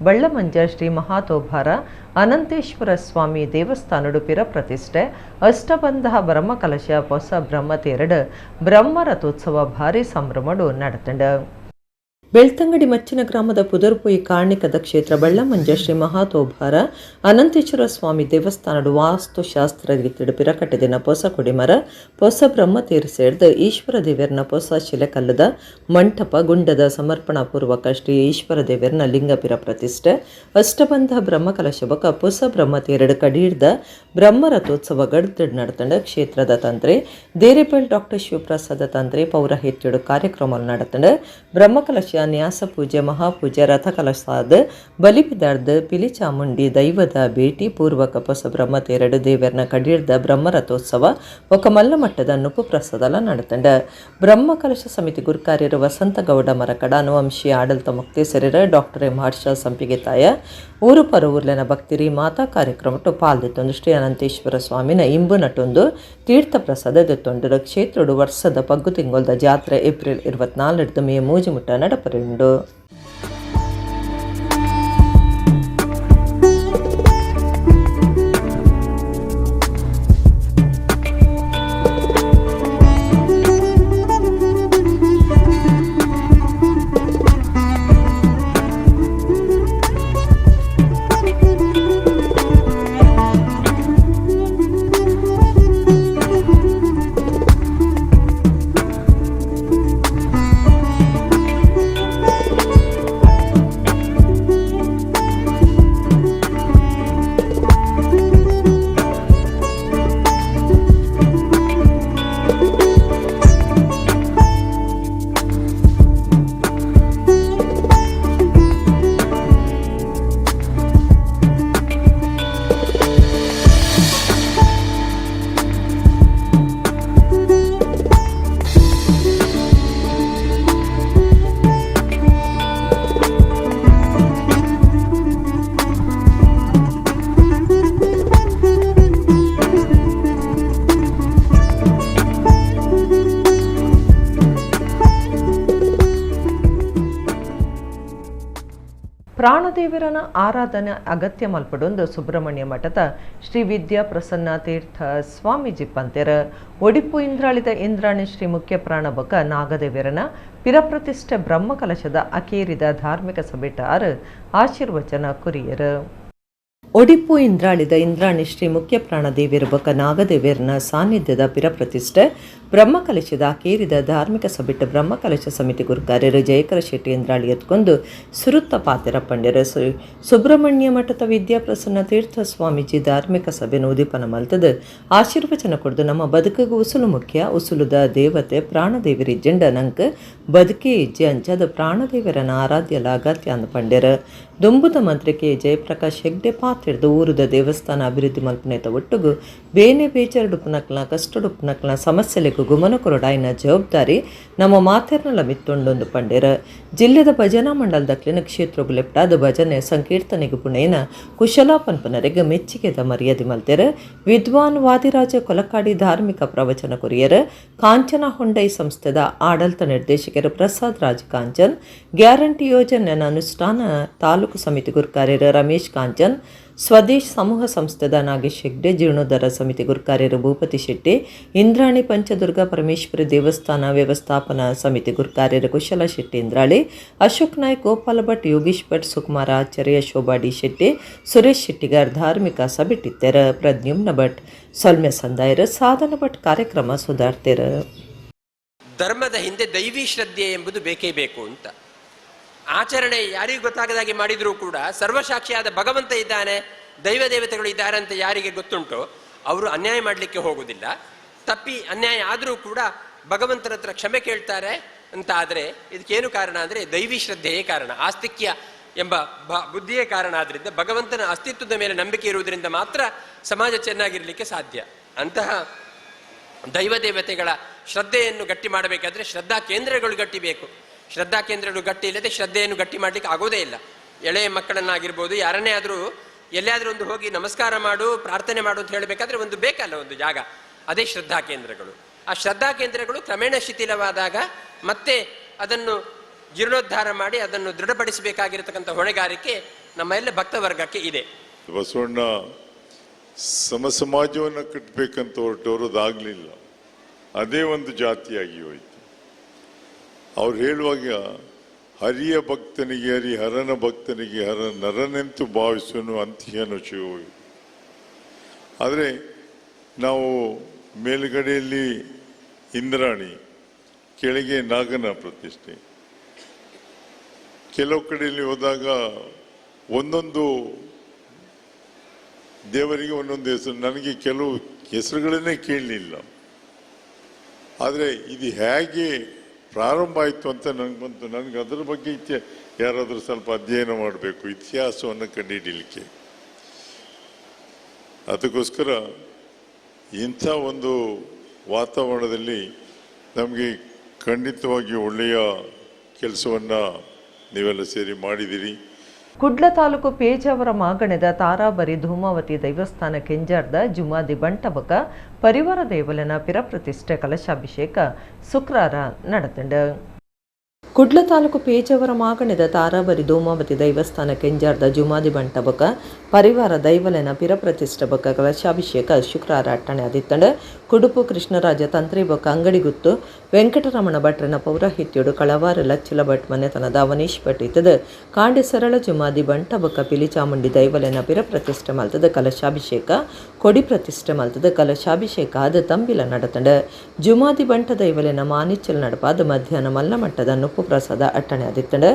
Speaker 1: ಬಳ್ಳಮಂಜ ಶ್ರೀ ಮಹಾತೋಭಾರ ಅನಂತೇಶ್ವರ ಸ್ವಾಮಿ ದೇವಸ್ಥಾನಡು ಪಿರ ಪ್ರತಿಷ್ಠೆ ಅಷ್ಟಬಂಧ ಬ್ರಹ್ಮಕಲಶ ಹೊಸ ಬ್ರಹ್ಮ ತೇರಡು ಬ್ರಹ್ಮ ರಥೋತ್ಸವ ಭಾರಿ ಸಂಭ್ರಮಡು ನಡೆತಂಡ. Belthangady ಮಚ್ಚಿನ ಗ್ರಾಮದ ಪುದರ್ಪೋಯಿ ಕಾರ್ಣಿಕದ ಕ್ಷೇತ್ರ ಬಳ್ಳಮಂಜ ಶ್ರೀ ಮಹಾತೋಭಾರ ಅನಂತೇಶ್ವರ ಸ್ವಾಮಿ ದೇವಸ್ಥಾನದ ವಾಸ್ತುಶಾಸ್ತ್ರ ರೀತಿಡು ಪಿರಕಟ್ಟೆದಿನ ಪೊಸ ಕೊಡಿಮರ ಪೊಸ ಬ್ರಹ್ಮ ತೀರ್ಸೇರ್ದು ಈಶ್ವರ ದೇವರನ ಪೊಸ ಶಿಲೆಕಲ್ಲದ ಮಂಟಪ ಗುಂಡದ ಸಮರ್ಪಣಾ ಪೂರ್ವಕ ಶ್ರೀ ಈಶ್ವರ ದೇವರನ ಲಿಂಗಪಿರ ಪ್ರತಿಷ್ಠೆ ಅಷ್ಟಬಂಧ ಬ್ರಹ್ಮಕಲಶ ಬೊಕ ಪೊಸ ಬ್ರಹ್ಮ ತೇರಡು ಕಡೀರ್ದ ಬ್ರಹ್ಮರಥೋತ್ಸವ ಗಡ್ದಡ್ ನಡತಂಡ ಕ್ಷೇತ್ರದ ತಂತ್ರಿ ದೇರೆಪೇಲ್ ಡಾಕ್ಟರ್ ಶಿವಪ್ರಸಾದ ತಂತ್ರಿ ಪೌರಹಿತ್ಯಡು ಕಾರ್ಯಕ್ರಮ ನಡತಂಡ ಬ್ರಹ್ಮಕಲಶ ನ್ಯಾಸ ಪೂಜೆ ಮಹಾಪೂಜೆ ರಥಕಲಶಾದ ಬಲಿಪಿದಾರ್ದ ಪಿಲಿಚಾಮುಂಡಿ ದೈವದ ಭೇಟಿ ಪೂರ್ವಕ ಪೊಸ ಬ್ರಹ್ಮ ತೇರಡು ದೇವರನ ಕಡೀರ್ದ ಬ್ರಹ್ಮರಥೋತ್ಸವ ಒಕ ಮಲ್ಲ ಮಟ್ಟದ ನುಪ್ಪು ಪ್ರಸಾದಲ ನಡತಂಡ ಬ್ರಹ್ಮಕಲಶ ಸಮಿತಿ ಗುರುಕಾರ್ಯರು ವಸಂತಗೌಡ ಮರಕಡ ಅನುವಂಶಿ ಆಡಳಿತ ಮುಕ್ತೇಸರರ ಡಾಕ್ಟರ್ ಎಂ ಹರ್ಷ ಸಂಪಿಗೆ ತಾಯ ಊರು ಪರವೂರ್ಲೆನ ಭಕ್ತಿರಿ ಮಾತಾ ಕಾರ್ಯಕ್ರಮಟ್ಟು ಪಾಲ್ದಿತ್ತೊಂದು ಶ್ರೀ ಅನಂತೇಶ್ವರ ಸ್ವಾಮಿನ ಇಂಬು ನಟೊಂದು ತೀರ್ಥ ಪ್ರಸಾದ ದೆತ್ತೊಂಡು ಕ್ಷೇತ್ರಡು ವರ್ಷದ ಪಗ್ಗು ತಿಂಗೊಲ್ದ ಜಾತ್ರೆ ಏಪ್ರಿಲ್ 24 ಮೇ 3 ಮುಟ್ಟ ನಡಪರುಂಡು. ಪ್ರಾಣದೇವರನ ಆರಾಧನೆ ಅಗತ್ಯ ಮಲ್ಪಡೊಂದು ಸುಬ್ರಹ್ಮಣ್ಯ ಮಠದ ಶ್ರೀ ವಿದ್ಯಾ ಪ್ರಸನ್ನ ತೀರ್ಥ ಸ್ವಾಮೀಜಿ ಪಂತೆರ ಒಡಿಪು ಇಂದ್ರಾಳಿದ ಇಂದ್ರಾಣಿ ಶ್ರೀ ಮುಖ್ಯ ಪ್ರಾಣಬಕ ನಾಗದೇವರನ ಪಿರಪ್ರತಿಷ್ಠೆ ಬ್ರಹ್ಮಕಲಶದ ಅಕೇರಿದ ಧಾರ್ಮಿಕ ಸಭೆಟಾರ್ ಆಶೀರ್ವಚನ ಕುರಿಯರು. ಒಡಿಪು ಇಂದ್ರಾಳಿದ ಇಂದ್ರಾಣಿ ಶ್ರೀ ಮುಖ್ಯ ಪ್ರಾಣದೇವಿಯರ ಬಕ ನಾಗದೇವಿಯರನ ಸಾನ್ನಿಧ್ಯದ ಪಿರಪ್ರತಿಷ್ಠೆ ಬ್ರಹ್ಮಕಲಶದ ಅಕೇರಿದ ಧಾರ್ಮಿಕ ಸಭೆಟ್ಟ ಬ್ರಹ್ಮಕಲಶ ಸಮಿತಿ ಗುರುಕಾರ್ಯರು ಜಯಕರ ಶೆಟ್ಟಿ ಇಂದ್ರಾಳಿ ಎತ್ಕೊಂಡು ಸುರುತ್ತ ಪಾತೆರ ಪಂಡ್ಯರು. ಸುಬ್ರಹ್ಮಣ್ಯ ಮಠದ ವಿದ್ಯಾಪ್ರಸನ್ನ ತೀರ್ಥ ಸ್ವಾಮೀಜಿ ಧಾರ್ಮಿಕ ಸಭೆನ ಉದೀಪನ ಮಲ್ತದ ಆಶೀರ್ವಚನ ಕೊಡ್ದು ನಮ್ಮ ಬದುಕಿಗೆ ಉಸುಲು ಮುಖ್ಯ, ಉಸುಲುದ ದೇವತೆ ಪ್ರಾಣದೇವಿರಿ ಜೆಂಡ ನಂಕ್ ಬದುಕೇ ಇಜ್ಜೆ ಅಂಚದ ಪ್ರಾಣದೇವರನ ಆರಾಧ್ಯಲ ಅಗತ್ಯ ಅಂದ ಪಂಡ್ಯರು. ದುಂಬುದ ಮಂತ್ರಿ ಕೆ ಜಯಪ್ರಕಾಶ್ ಹೆಗ್ಡೆ ಪಾತಿರ್ದು ಊರುದ ದೇವಸ್ಥಾನ ಅಭಿವೃದ್ಧಿ ಮಲ್ಪನೇತ ಒಟ್ಟುಗು ಬೇನೆ ಬೇಚಾರಡುಪ್ಪನಕ್ಲ ಕಷ್ಟಡುಪ್ಪನಕ್ಲ ಸಮಸ್ಯೆಲೆಗು ಗುಮನ ಕೊರಡಾಯಿನ ಜವಾಬ್ದಾರಿ ನಮ್ಮ ಮಾತೆರ್ನಲ ಮಿತ್ತೊಂಡೊಂದು ಪಂಡೇರ. ಜಿಲ್ಲೆದ ಭಜನಾ ಮಂಡಲದ ಕ್ಷೇತ್ರಗು ಲೆಪ್ಟಾದ ಭಜನೆ ಸಂಕೀರ್ತನೆಗೆ ಪುಣೇನ ಕುಶಲ ಪನ್ಪನರೆಗೆ ಮೆಚ್ಚಿಗೆದ ಮರ್ಯಾದೆ ಮಲ್ತೆರ. ವಿದ್ವಾನ್ ವಾದಿರಾಜ ಕೊಲಕಾಡಿ ಧಾರ್ಮಿಕ ಪ್ರವಚನ ಕೊರಿಯರ. ಕಾಂಚನ ಹೊಂಡೈ ಸಂಸ್ಥೆದ ಆಡಳಿತ ನಿರ್ದೇಶಕರು ಪ್ರಸಾದ್ ರಾಜ್ ಕಾಂಚನ್, ಗ್ಯಾರಂಟಿ ಯೋಜನೆ ಅನುಷ್ಠಾನ ತಾಲೂಕು ಸಮಿತಿ ಗುರುಕಾರ್ಯರು ರಮೇಶ್ ಕಾಂಚನ್, ಸ್ವದೇಶ್ ಸಮೂಹ ಸಂಸ್ಥೆದ ನಾಗೇಶ್ ಹೆಗ್ಡೆ, ಜೀರ್ಣೋದ್ಧಾರ ಸಮಿತಿ ಗುರುಕಾರ್ಯರು ಭೂಪತಿ ಶೆಟ್ಟಿ, ಇಂದ್ರಾಣಿ ಪಂಚದುರ್ಗ ಪರಮೇಶ್ವರಿ ದೇವಸ್ಥಾನ ವ್ಯವಸ್ಥಾಪನಾ ಸಮಿತಿ ಗುರುಕಾರ್ಯರು ಕುಶಲ ಶೆಟ್ಟಿ ಇಂದ್ರಾಳಿ, ಅಶೋಕ್ ನಾಯ್ಕ್, ಗೋಪಾಲ ಭಟ್, ಯೋಗೀಶ್ ಭಟ್, ಸುಕುಮಾರ ಆಚಾರ್ಯ, ಶೋಭಾ ಡಿ ಶೆಟ್ಟಿ, ಸುರೇಶ್ ಶೆಟ್ಟಿಗಾರ್ ಧಾರ್ಮಿಕ ಸಭೆಟ್ಟಿತ್ತೆರ. ಪ್ರದ್ಯುಮ್ನ ಭಟ್ ಸೊಲ್ಮೆ ಸಂದಾಯರ. ಸಾಧನ ಭಟ್ ಕಾರ್ಯಕ್ರಮ ಸುಧಾರ್ತೆರ.
Speaker 12: ಧರ್ಮದ ಹಿಂದೆ ದೈವಿ ಶ್ರದ್ಧೆ ಎಂಬುದು ಬೇಕೇ ಬೇಕು ಅಂತ ಆಚರಣೆ ಯಾರಿಗೂ ಗೊತ್ತಾಗದಾಗೆ ಮಾಡಿದರೂ ಕೂಡ ಸರ್ವಸಾಕ್ಷಿಯಾದ ಭಗವಂತ ಇದ್ದಾನೆ, ದೈವ ದೇವತೆಗಳು ಇದ್ದಾರೆ ಅಂತ ಯಾರಿಗೆ ಗೊತ್ತುಂಟೋ ಅವರು ಅನ್ಯಾಯ ಮಾಡಲಿಕ್ಕೆ ಹೋಗುವುದಿಲ್ಲ. ತಪ್ಪಿ ಅನ್ಯಾಯ ಆದರೂ ಕೂಡ ಭಗವಂತನ ಹತ್ರ ಕ್ಷಮೆ ಕೇಳ್ತಾರೆ ಅಂತ. ಆದರೆ ಇದಕ್ಕೇನು ಕಾರಣ ಅಂದರೆ ದೈವಿ ಶ್ರದ್ಧೆಯೇ ಕಾರಣ, ಆಸ್ತಿಕ್ಯ ಎಂಬ ಬುದ್ಧಿಯೇ ಕಾರಣ. ಆದ್ದರಿಂದ ಭಗವಂತನ ಅಸ್ತಿತ್ವದ ಮೇಲೆ ನಂಬಿಕೆ ಇರುವುದರಿಂದ ಮಾತ್ರ ಸಮಾಜ ಚೆನ್ನಾಗಿರಲಿಕ್ಕೆ ಸಾಧ್ಯ. ಅಂತಹ ದೈವ ದೇವತೆಗಳ ಶ್ರದ್ಧೆಯನ್ನು ಗಟ್ಟಿ ಮಾಡಬೇಕಾದ್ರೆ ಶ್ರದ್ಧಾ ಕೇಂದ್ರಗಳು ಗಟ್ಟಿ ಬೇಕು. ಶ್ರದ್ಧಾ ಕೇಂದ್ರಗಳು ಗಟ್ಟಿ ಇಲ್ಲದೆ ಶ್ರದ್ಧೆಯನ್ನು ಗಟ್ಟಿ ಮಾಡಲಿಕ್ಕೆ ಆಗೋದೇ ಇಲ್ಲ. ಎಳೆಯ ಮಕ್ಕಳನ್ನಾಗಿರ್ಬೋದು, ಯಾರನ್ನೇ ಆದರೂ ಎಲ್ಲಿಯಾದರೂ ಒಂದು ಹೋಗಿ ನಮಸ್ಕಾರ ಮಾಡು, ಪ್ರಾರ್ಥನೆ ಮಾಡು ಅಂತ ಹೇಳಬೇಕಾದ್ರೆ ಒಂದು ಬೇಕಲ್ಲ ಒಂದು ಜಾಗ, ಅದೇ ಶ್ರದ್ಧಾ ಕೇಂದ್ರಗಳು. ಆ ಶ್ರದ್ಧಾ ಕೇಂದ್ರಗಳು ಕ್ರಮೇಣ ಶಿಥಿಲವಾದಾಗ ಮತ್ತೆ ಅದನ್ನು ಜೀರ್ಣೋದ್ಧಾರ ಮಾಡಿ ಅದನ್ನು ದೃಢಪಡಿಸಬೇಕಾಗಿರತಕ್ಕಂಥ ಹೊಣೆಗಾರಿಕೆ ನಮ್ಮ ಎಲ್ಲ ಭಕ್ತವರ್ಗಕ್ಕೆ ಇದೆ.
Speaker 13: ಬಸವಣ್ಣ ಸಮ ಸಮಾಜವನ್ನು ಕಟ್ಟಬೇಕಂತ ಹೊರಟವರು ಅದಾಗಲಿಲ್ಲ, ಅದೇ ಒಂದು ಜಾತಿಯಾಗಿ ಹೋಯಿತು. ಅವ್ರು ಹೇಳುವಾಗ ಹರಿಯ ಭಕ್ತನಿಗೆ ಹರಿ, ಹರನ ಭಕ್ತನಿಗೆ ಹರ, ನರನೆಂತು ಭಾವಿಸುವನು ಅಂತ್ಯನು ಶಿವು. ಆದರೆ ನಾವು ಮೇಲುಗಡೆಯಲ್ಲಿ ಇಂದ್ರಾಣಿ, ಕೆಳಗೆ ನಾಗನ ಪ್ರತಿಷ್ಠೆ. ಕೆಲವು ಕಡೆಯಲ್ಲಿ ಹೋದಾಗ ಒಂದೊಂದು ದೇವರಿಗೆ ಒಂದೊಂದು ಹೆಸರು. ನನಗೆ ಕೆಲವು ಹೆಸರುಗಳನ್ನೇ ಕೇಳಲಿಲ್ಲ. ಆದರೆ ಇದು ಹೇಗೆ ಪ್ರಾರಂಭ ಆಯಿತು ಅಂತ ನನಗೆ ಬಂತು. ನನಗೆ ಅದರ ಬಗ್ಗೆ ಯಾರಾದರೂ ಸ್ವಲ್ಪ ಅಧ್ಯಯನ ಮಾಡಬೇಕು, ಇತಿಹಾಸವನ್ನು ಕಂಡುಹಿಡಿಯಲಿಕ್ಕೆ. ಅದಕ್ಕೋಸ್ಕರ ಇಂಥ ಒಂದು ವಾತಾವರಣದಲ್ಲಿ ನಮಗೆ ಖಂಡಿತವಾಗಿ ಒಳ್ಳೆಯ ಕೆಲಸವನ್ನು ನೀವೆಲ್ಲ ಸೇರಿ ಮಾಡಿದ್ದೀರಿ.
Speaker 1: ಕುಡ್ಲ ತಾಲೂಕು ಪೇಜಾವರ ಮಾಗಣದ ತಾರಾಬರಿ ಧೂಮಾವತಿ ದೈವಸ್ಥಾನ ಕೆಂಜಾರ್ದ ಜುಮಾದಿ ಬಂಟಬಕ ಪರಿವಾರ ದೇವಲನ ಪಿರಪ್ರತಿಷ್ಠೆ ಕಲಶಾಭಿಷೇಕ ಶುಕ್ರಾರ ನಡೆತಂಡು. ಕುಡ್ಲ ತಾಲೂಕು ಪೇಜಾವರ ಮಾಗಣದ ತಾರಾಬರಿ ಧೂಮಾವತಿ ದೈವಸ್ಥಾನ ಕೆಂಜಾರ್ದ ಜುಮಾದಿ ಬಂಟಬಕ ಪರಿವಾರ ದೈವಲನ ಪಿರಪ್ರತಿಷ್ಠೆ ಬಕ ಕಲಶಾಭಿಷೇಕ ಶುಕ್ರಾರ ಅಟ್ಟಣೆ ಆದಿತ್ತಂಡು. ಕುಡುಪು ಕೃಷ್ಣರಾಜ ತಂತ್ರಿ ಬೊಕ್ಕ ಅಂಗಡಿಗುತ್ತು ವೆಂಕಟರಮಣ ಭಟ್ರನ ಪೌರಾಹಿತ್ಯಡು ಕಳವಾರ ಲಚ್ಚಲ ಭಟ್ ಮನೆತನದ ಅವನೀಶ್ ಭಟ್ ಇತ್ತದ ಕಾಂಡೆ ಸರಳ ಜುಮಾದಿ ಬಂಟಬಕ ಪಿಲಿಚಾಮುಂಡಿ ದೈವಲೆನ ಪಿರಪ್ರತಿಷ್ಠೆ ಮಲ್ತದ ಕಲಶಾಭಿಷೇಕ ಕೊಡಿ ಪ್ರತಿಷ್ಠೆ ಮಲ್ತದ ಕಲಶಾಭಿಷೇಕ ಆದ ತಂಬಿಲ ನಡತಂಡ. ಜುಮಾದಿ ಬಂಟ ದೈವಲೆನ ಮಾನಿಚ್ಚಲ್ ನಡಪಾದ ಮಧ್ಯಾಹ್ನ ಮಲ್ಲಮಟ್ಟದ ನುಪ್ಪು ಪ್ರಸಾದ ಅಟ್ಟಣೆ ಆದಿತ್ತಂಡ.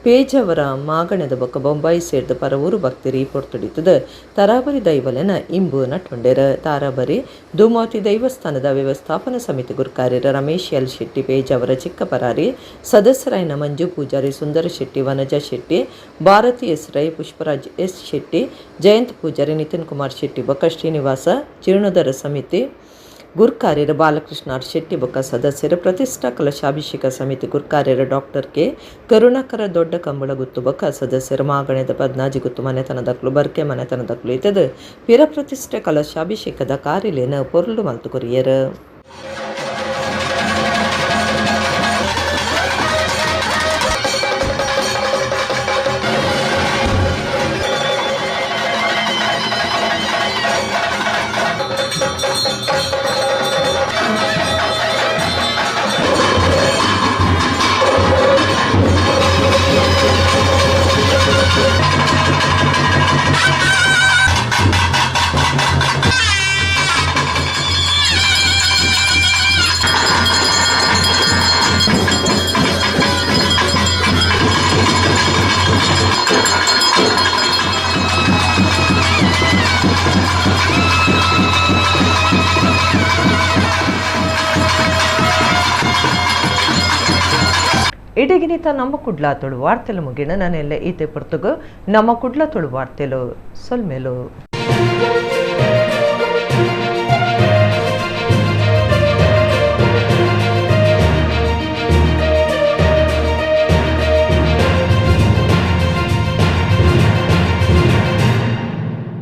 Speaker 1: ಪೇಜವರ ಮಾಗಣದ ಬೊಕ್ಕ ಬೊಂಬಾಯಿ ಸೇರ್ದ ಪರವೂರು ಭಕ್ತರಿ ಪೊರ್ತುಡಿತದ ತರಾಬರಿ ದೈವಲೆನ ಇಂಬು ನಟ್ಟೊಂಡೆರ. ತಾರಾಬರಿ ಧೂಮಾವತಿ ದೇವಸ್ಥಾನದ ವ್ಯವಸ್ಥಾಪನಾ ಸಮಿತಿ ಗುರುಕಾರ್ಯರ ರಮೇಶ್ ಎಲ್ ಶೆಟ್ಟಿ, ಪೇಜಾವರ ಚಿಕ್ಕಪರಾರಿ ಸದಸ್ಯರಾಯನ Manju Pujari, Sundara Shetty, Vanaja Shetty, Bharathi S Rai, Pushparaj S Shetty, Jayanth Pujari, Nitin Kumar Shetty ಬೊಕ್ಕ ಶ್ರೀನಿವಾಸ, ಜೀರ್ಣೋದ್ಧಾರ ಸಮಿತಿ ಗುರ್ಕಾರ್ಯರ ಬಾಲಕೃಷ್ಣ ಆರ್ ಶೆಟ್ಟಿ ಬೊಕ್ಕ ಸದಸ್ಯರ ಪ್ರತಿಷ್ಠಾ ಕಲಶಾಭಿಷೇಕ ಸಮಿತಿ ಗುರ್ಕಾರ್ಯರ ಡಾಕ್ಟರ್ ಕೆ ಕರುಣಾಕರ ದೊಡ್ಡ ಕಂಬಳ ಗುತ್ತು ಬೊಕ್ಕ ಸದಸ್ಯರ ಮಾಗಣದ ಪದ್ನಾಜಿ ಗುತ್ತು ಮನೆತನದಕ್ಲು ಬರ್ಕೆ ಮನೆತನದಕ್ಲು ಇತ್ತದ ಪಿರ ಪ್ರತಿಷ್ಠೆ ಕಲಶಾಭಿಷೇಕದ ಕಾರ್ಯಲೇನ ಪೊರ್ಲು ಮಲ್ತು ಕೊರಿಯರ್. ಇಡಗಿನಿತ ನಮ್ಮ ಕುಡ್ಲ ತುಳು ವಾರ್ತೆಲು ಮುಗಿಣ ನಾನೆಲ್ಲ ಈತೆ ಪೊರ್ತುಗು ನಮ್ಮ ಕುಡ್ಲ ತುಳು ವಾರ್ತೆಲು ಸೊಲ್ಮೇಲು.